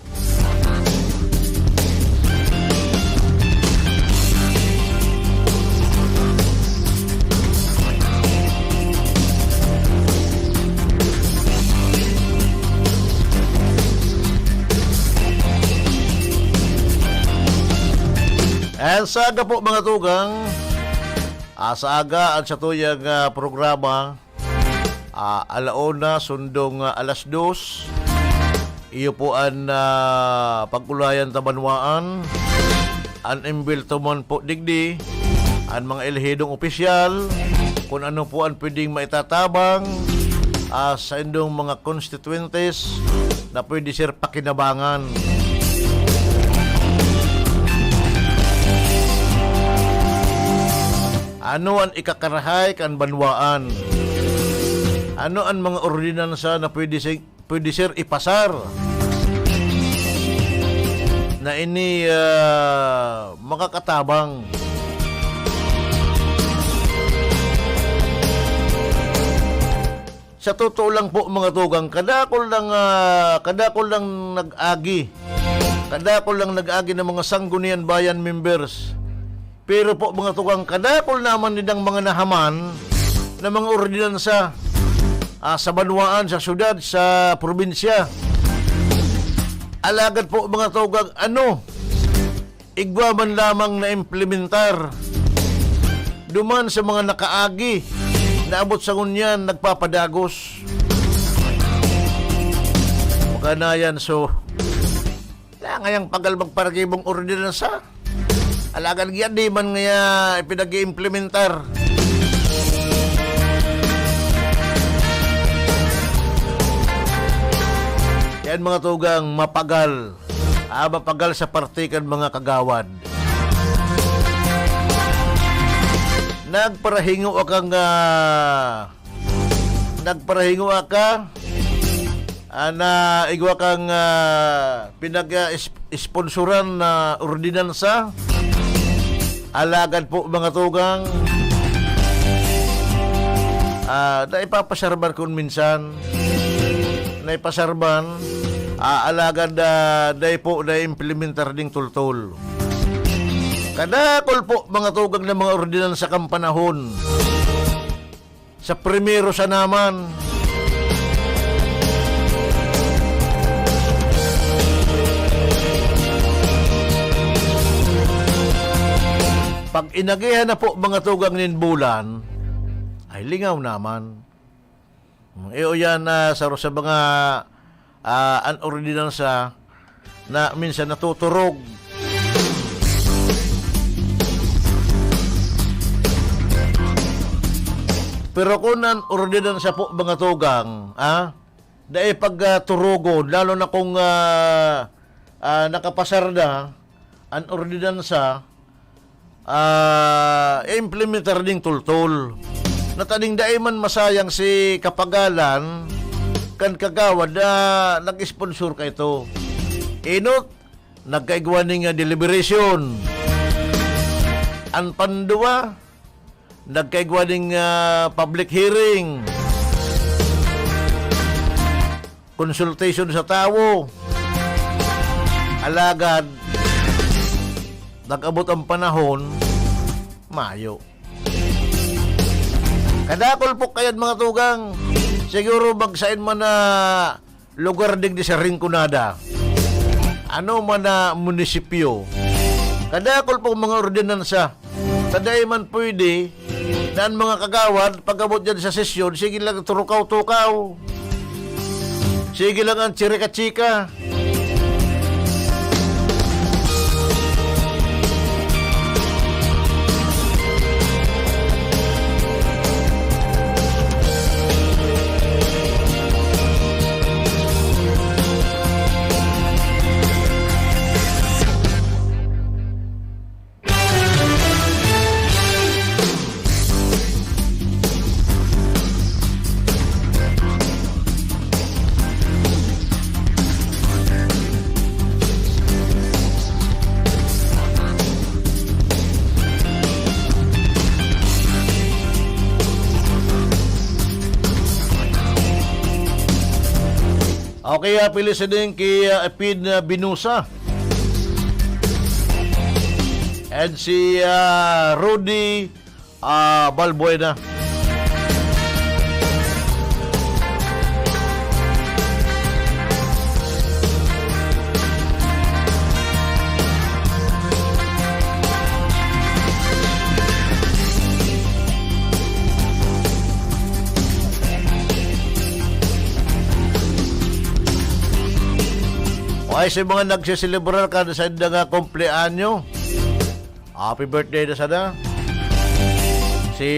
Ayan, sa aga po, mga tugang. Ah, sa aga, ang satuyang, ah, programa, ah, ala una, sundong, ah, alas dos. Iyo po an, ah, pag-ulayan ta banwaan. An imbwelto man po digdi, an mga elehidong opisyal, kun ano po an pwedeng maitatabang, ah, sa indong mga constituentes na pwede, sir, pakinabangan. Ano an ikakarahay kan banwaan? Ano an mga ordinansa na pwede si-, pwede, sir, ipasar na ini, ah, makakatabang? Sa totoo lang po, mga tugang, kadakol lang, ah, kadakol lang nag-agi. Kadakol lang nag-agi ng mga Sangguniang Bayan members. Pero po, mga tugang, kadakol naman nindang mga nahaman na mga ordinansa, ah, sa banwaan, sa syudad, sa probinsya. Alagad po, mga tugang, ano, igwa man lamang na implementar. Duman sa mga nakaagi, naabot sa ngunyan, nagpapadagos. Maganayan, so, wala ngayang pagal magparagibong ordinansa. Alagad giyan, di man ngaya ipinag-iimplementar. Yan, mga tugang, mapagal. Ah, mapagal sa parte kan mga kagawad. Nagparahingo akang, ah, nagparahingo aka, ah, na igwa kang, ah, pinag, ah, is-, sponsoran na ordinansa. Alagad po, mga tugang, ah, naipapasarban kun minsan. Naipasarban, ah, alagad, ah, dai po naimplementar ding tultol. Kadakol po, mga tugang, na mga ordinansa kan panahon. Sa primero sana man. Pag inagihan na po, mga tugang, nin bulan, ay lingaw naman. Iyo yan, ah, sa, sa mga, ah, an ordinansa na minsan natuturog. Pero kun an ordinansa po, mga tugang, ah, dai pagturugon, lalo na kung, ah, ah, nakapasar na an ordinansa, ah, implementar ding tultol. Na ta ding dai man masayang si kapagalan kan kagawad na nag-sponsor kaito. Enot, nagkaigwa ning, ah, deliberation. An panduwa, nagkaigwa ning, ah, public hearing. Consultation sa tawo. Alagad, nag-abot an panahon, mayo. Kadakol po kayad, mga tugang. Siguro magsain man na lugar digdi sa Rinconada. Ano man na munisipyo. Kadakol po mga ordinansa. Ta dai man pwede na an mga kagawad, pag-abot diyan sa sesyon, sige lang turukaw-tukaw. Sige lang ang chirika-chika. Okay, happy listening kay, ah, Epid, ah, Binusa. And si, ah, Rudy, ah, Balbuena. Ay, sa mga nagseselebrar kan saindang kumpleanyo, happy birthday na sana. Si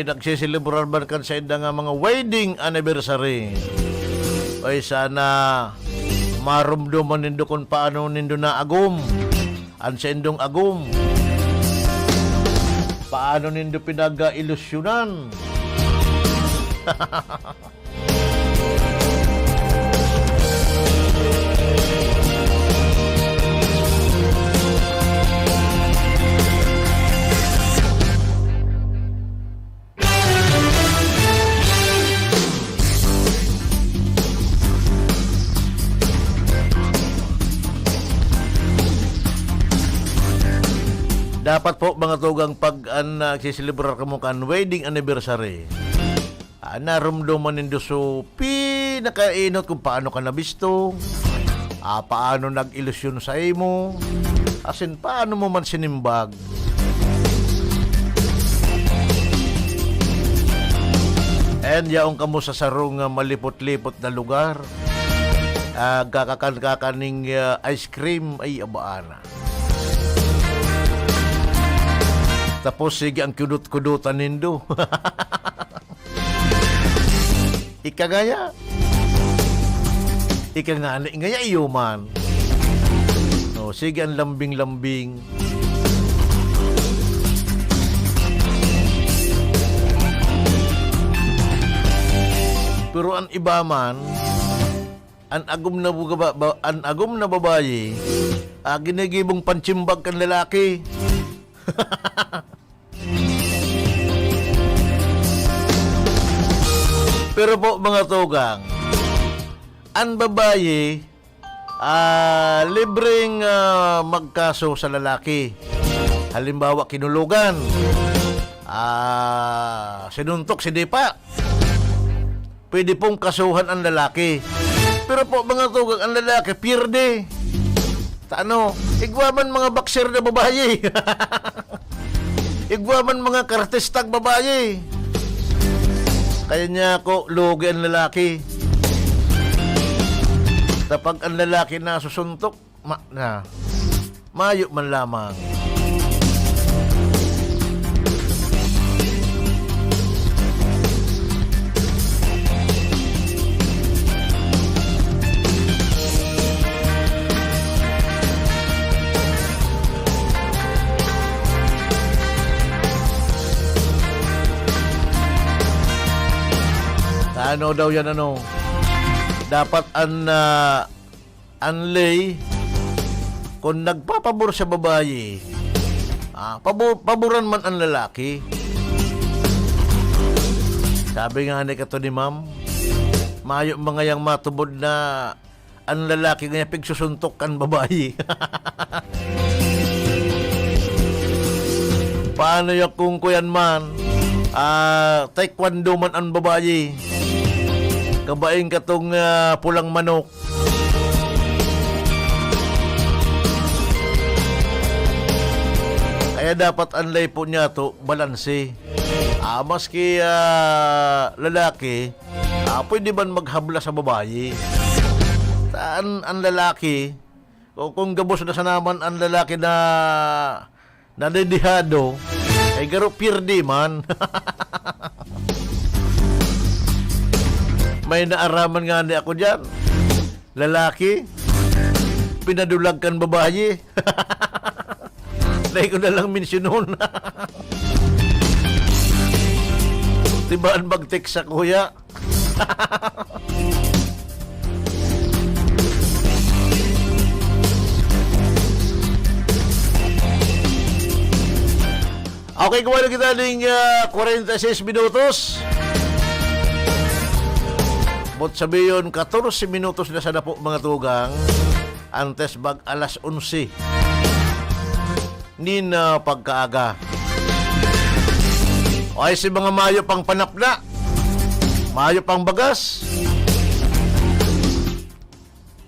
nagseselebrar man kan saindang mga wedding anniversary. Ay, sana marumduman nindo kung paano nindo naagom an saindong agom. Paano nindo pinag-ilusyonan? Dapat po, mga tugang, pag an, ah, nagseselebrar kamo kan wedding anniversary, ah, narumduman nindo so pinakaenot kung paano ka nabisto, ah, paano nag-ilusyon sa imo, asin paano mo man sinimbag. And yaon kamo sa sarong, ah, malipot-lipot na lugar, ah, kakakan-kakan ning, ah, ice cream, ay, abaan na. Tapos, sige, ang kudot-kudotan nindo. Ika ngaya. Ika ngani, ngaya iyo man. O, sige, ang lambing-lambing. Pero ang iba man, an agom na buga-, ba-, ba-, an agom na babayi, ah, ginigibong pansimbag kan lalaki. Pero po, mga tugang, an babayi, ah, libreng, ah, magkaso sa lalaki. Halimbawa, kinulogan, ah, sinuntok, sidipa. Pwede pong kasuhan ang lalaki. Pero po, mga tugang, ang lalaki, pierde. Ta ano, igwa man mga boxer na babayi. Igwa man mga kartistang babayi. Kaya niya ako, lugi ang lalaki. Kapag ang lalaki nasusuntok, ma-, na, mayo man lamang. Ano daw yan, ano? Dapat an, ah, an ley, kun nagpapabor sa babayi, ah, pabo-, paboran man an lalaki. Sabi nga ni kato ni ma'am, mayo man ngayang matubod na an lalaki nga pigsusuntok kan babayi. Paano ya kung kuyan man, ah, taekwondo man an babayi? Kabaing katong, ah, pulang manok. Kaya dapat an ley po niyato, balanse. Ah, maski, ah, lalaki, ah, pwede man maghabla sa babayi. Ta-, an, an lalaki, o kung gabos na sana man an lalaki na nadedehado, ay garo pierde man. May naaraman ngani ako diyan. Lalaki, pinadulag kan babayi. Dai ko na lang mensyonon. Diba an mag-text sa kuya? Okay, kumain na kita ning, ah, kwarenta y seis minutos. But sabiyon, katorse minutos na sa dapo, mga tugang, antes mag alas onse nin, ah, pagkaaga. O ay si mga mayo pang panapla, mayo pang bagas,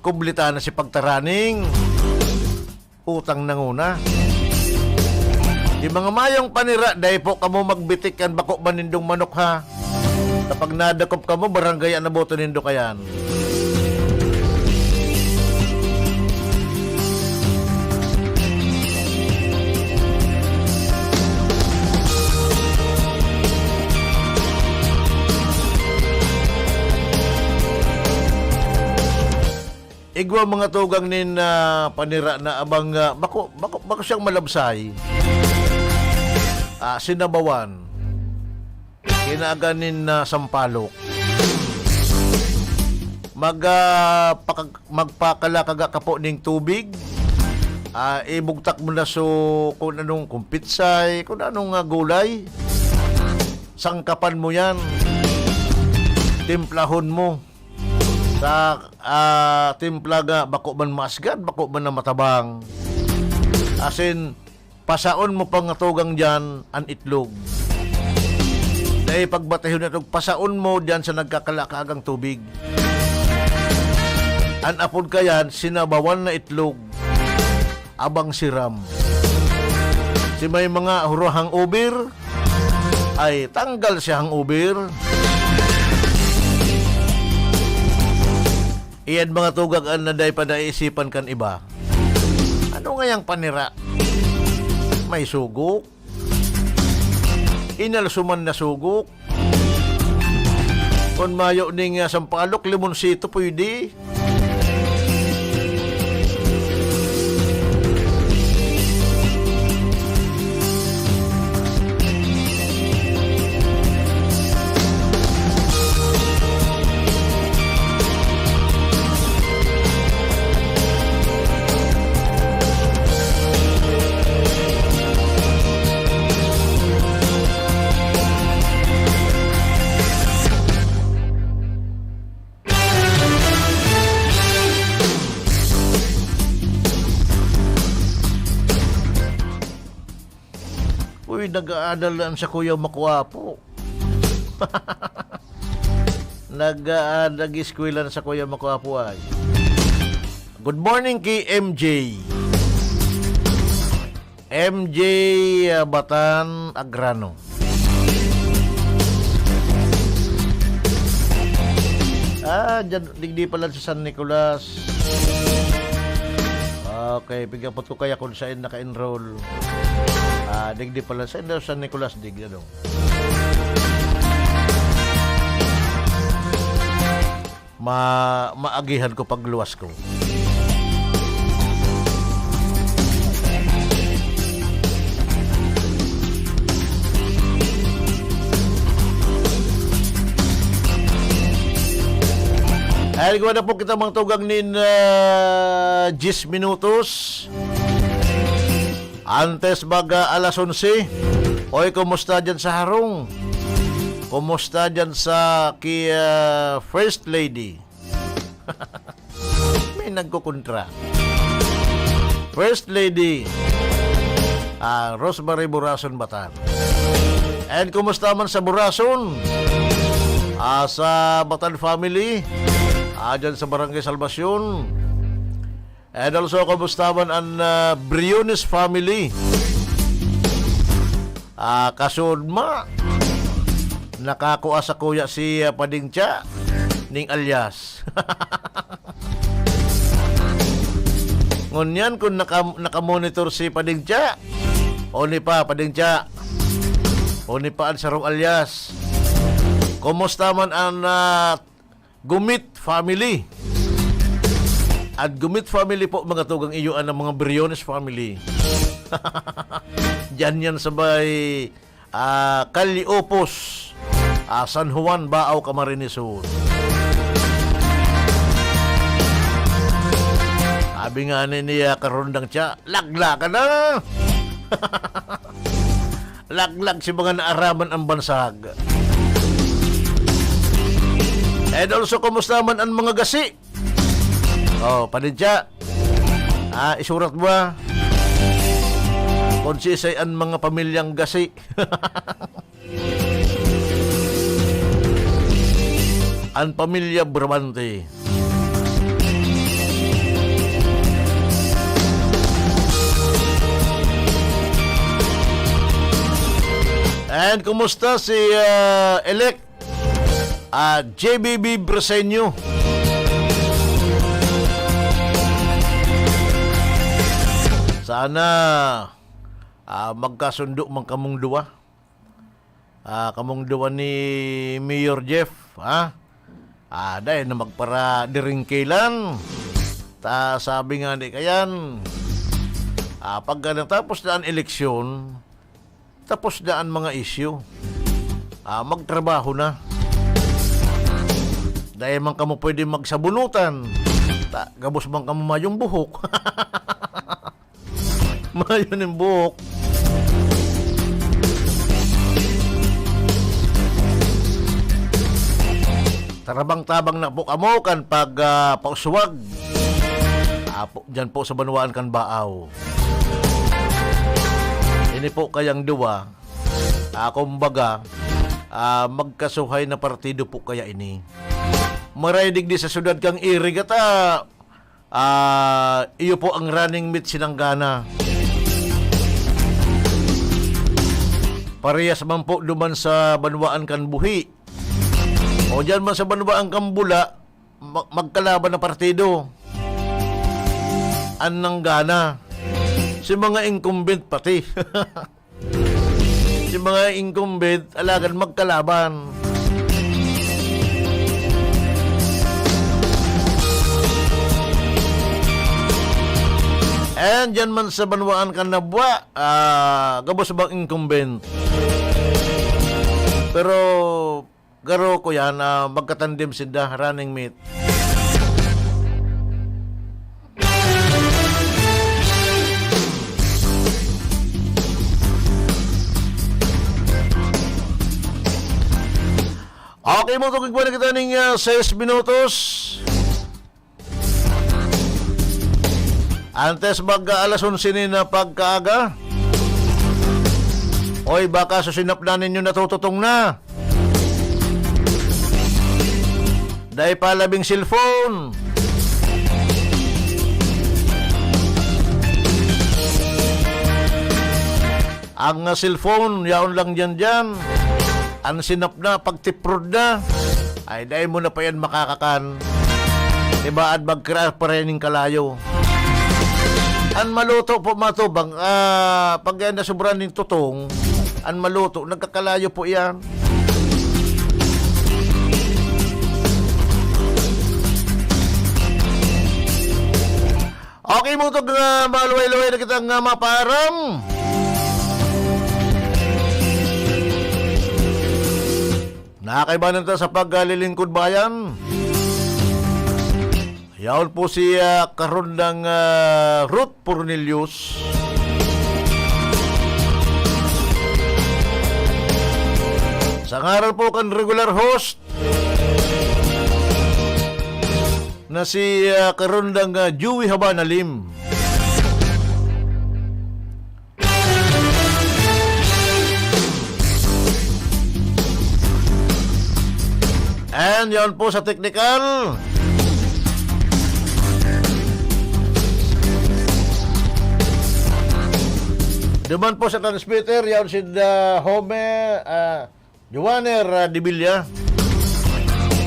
kublita na si pagtaraning utang nanguna. Di mga mayong panira, dai po kamo magbitik kan bako man nindong manok, ha. Kapag nadakop kamo, barangay an naboto nindo kayan. Igwa mga tugang nin, ah, panira na abang, ah, bako, bako, bako siyang malabsay. Ah, sinabawan. Kinagan nin, ah, sampalok. Mag, ah, pakag-, magpakalakaga ka po ning tubig. Ah, ibugtak mo na so kung anong, kung pitsay, kung anong, ah, gulay. Sangkapan mo yan. Timplahon mo. Sa, ah, timpla nga bako man maasgad, bako man na matabang. Asin, pasaon mo pa nga tugang diyan an itlog. Dai pagbatihon na itlog, pasaon mo diyan sa nagkakalakaagang tubig. An apod kayan, sinabawan na itlog. Abang siram. Si may mga hurahang ubir, ay tanggal siya ang ubir. Iyan mga tugang an naday pa naisipan kan iba. Ano ngayang panira? May sugok? Inalsuman na sugok? Kun mayo ning, ah, sampalok, limonsito, pwede. Uy, nag-aadal na sa Kuya Makwapo. Nag-, ah, nag-eskwela na sa Kuya Makwapo ay. Good morning kay M J. M J, ah, Batan Agrano. Ah, dyan, digdi pala sa San Nicolas. Okay, pigapot ko kaya kung saan naka-enroll. Ah, digdi pala sa San Nicolas, digdi, ano. Ma-, maagihan ko pagluwas ko. Ay, gawa na po kita mga tugang nin, ah, diyes minutos. Antes mag, ah, alas onse. Oy, kumusta dyan sa harong? Kumusta dyan sa ki-, ah, First Lady? May nagkukontra. First Lady, ah, Rosemary Burason Batan. And kumusta man sa Burason? Ah, sa Batan family? Ah, dyan sa Barangay Salvacion. And also, kumusta man an, ah, Briones family? Ah, kasudma, nakakua sa kuya si, ah, Padingcha ning alyas. Ngunyan, kung naka-, nakamonitor si Padingcha, o ni pa, Padingcha, o ni pa an sarong alyas. Kumusta man an, ah, Gumit family. At Gumit family po, mga tugang, iyo an mga Briones family. Diyan yan sa may, ah, Calle Opus, ah, San Juan, Baao, Camarines Sur. Sabi nga ni, ni, ah, Karundang Cha, "Lagla ka na!" Laglag si mga naaraman ang bansag. And also, kumusta man ang mga gasi? Oh, panidya. Ah, isurat mo, ah. Kung sisay ang mga pamilyang gasi. Ang pamilya Brabante. And kumusta si, ah, Elect, ah, J B B Briseño? Sana, ah, magkasundo man kamong duwa. Ah, kamong duwa ni Mayor Jeff, ha? Ah, dai na magparadiringkilan. Ta, sabi nga ni kayan, ah, pagka natapos na an eleksyon, tapos na an mga isyu. Ah, magtrabaho na. Dai man kamo pwede magsabunutan. Ta, gabos man kamo mayong buhok. Mayo nin buhok. Tarabang-tabang na po kamo kan pag, ah, pauswag. Apo, dyan po sa banwaan kan Baaw. Ini po kayang duwa, ah, kumbaga, ah, magkasuhay na partido po kaya ini. Maray digdi sa syudad kan Iriga ta, ah, iyo po ang running mate sinanggana. Parehas man po duman sa banwaan kan Buhi. O diyan man sa banwaan kan Bula, ma-, magkalaban na partido. An nanggana. Si mga incumbent pati. Si mga incumbent, alagad magkalaban. And diyan man sa banwaan kan Nabua, ah, gabos bang incumbent. Pero garo ko yan, ah, magkatandem sinda, running mate. Okay, mga tugig, na kita ning, ah, sais minutos. Antes mag-aalas onse ni na pagkaaga. Oy, baka sa sinapnan ninyo natututong na. Dai pa labing cellphone. Ang, ah, cellphone, yaon lang diyan-diyan. An sinap na, pagtiprod na. Ay, dai mo na pa yan makakakan. Tibaad magkira pa rin ning kalayo. An maluto po, matubang, ah, pag yan nasobra ning tutong, an maluto, nagkakalayo po yan. Okay, mutog nga maluway-luway na kitang, ah, mapaaram. Nakakaibanan ta sa paglilingkod bayan. Yaon po si, ah, Karondang, ah, Ruth Pornelius. Sa ngaran po kan regular host, na si, ah, Karondang, ah, Joey Habanalim. And yaon po sa technical. Duman po sa transmitter, yaon si, ah, Homer, ah, Joaner, ah, Dibilla.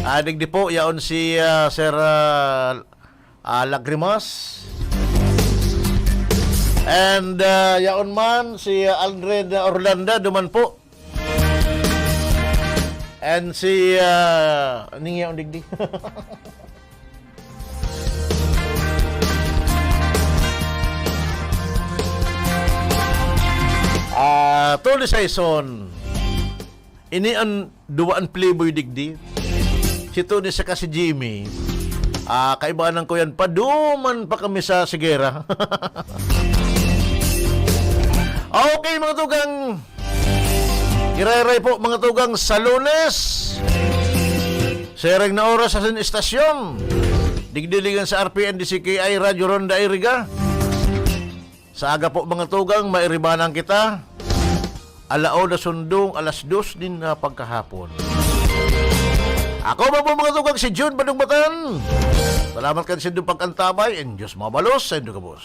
Ah, digdi po, yaon si, ah, Sir, ah, ah, Lagrimas. And, ah, yaon man si, ah, Aldred Orlando, duman po. And si, ah, ning yaon digdi. Ah, Tony Saison. Ini an duwa an playboy digdi. Si Tony saka si Jimmy. Ah, kaibanan ko yan. Paduman pa kami sa Sigera. Okay, mga tugang. Iraray po, mga tugang, sa Lunes. Sereng na oras sa sin estasyon. Digdi ligan sa R P N D C K I Radyo Ronda Iriga. Sa aga po, mga tugang, mairibanan kita. Alauna sundong alas dos nin, ah, pagkahapon. Ako man po, mga tugang, si Jun Badong Matan. Salamat kan sindong pag-antabay. And Diyos mabalos sa indo gabos.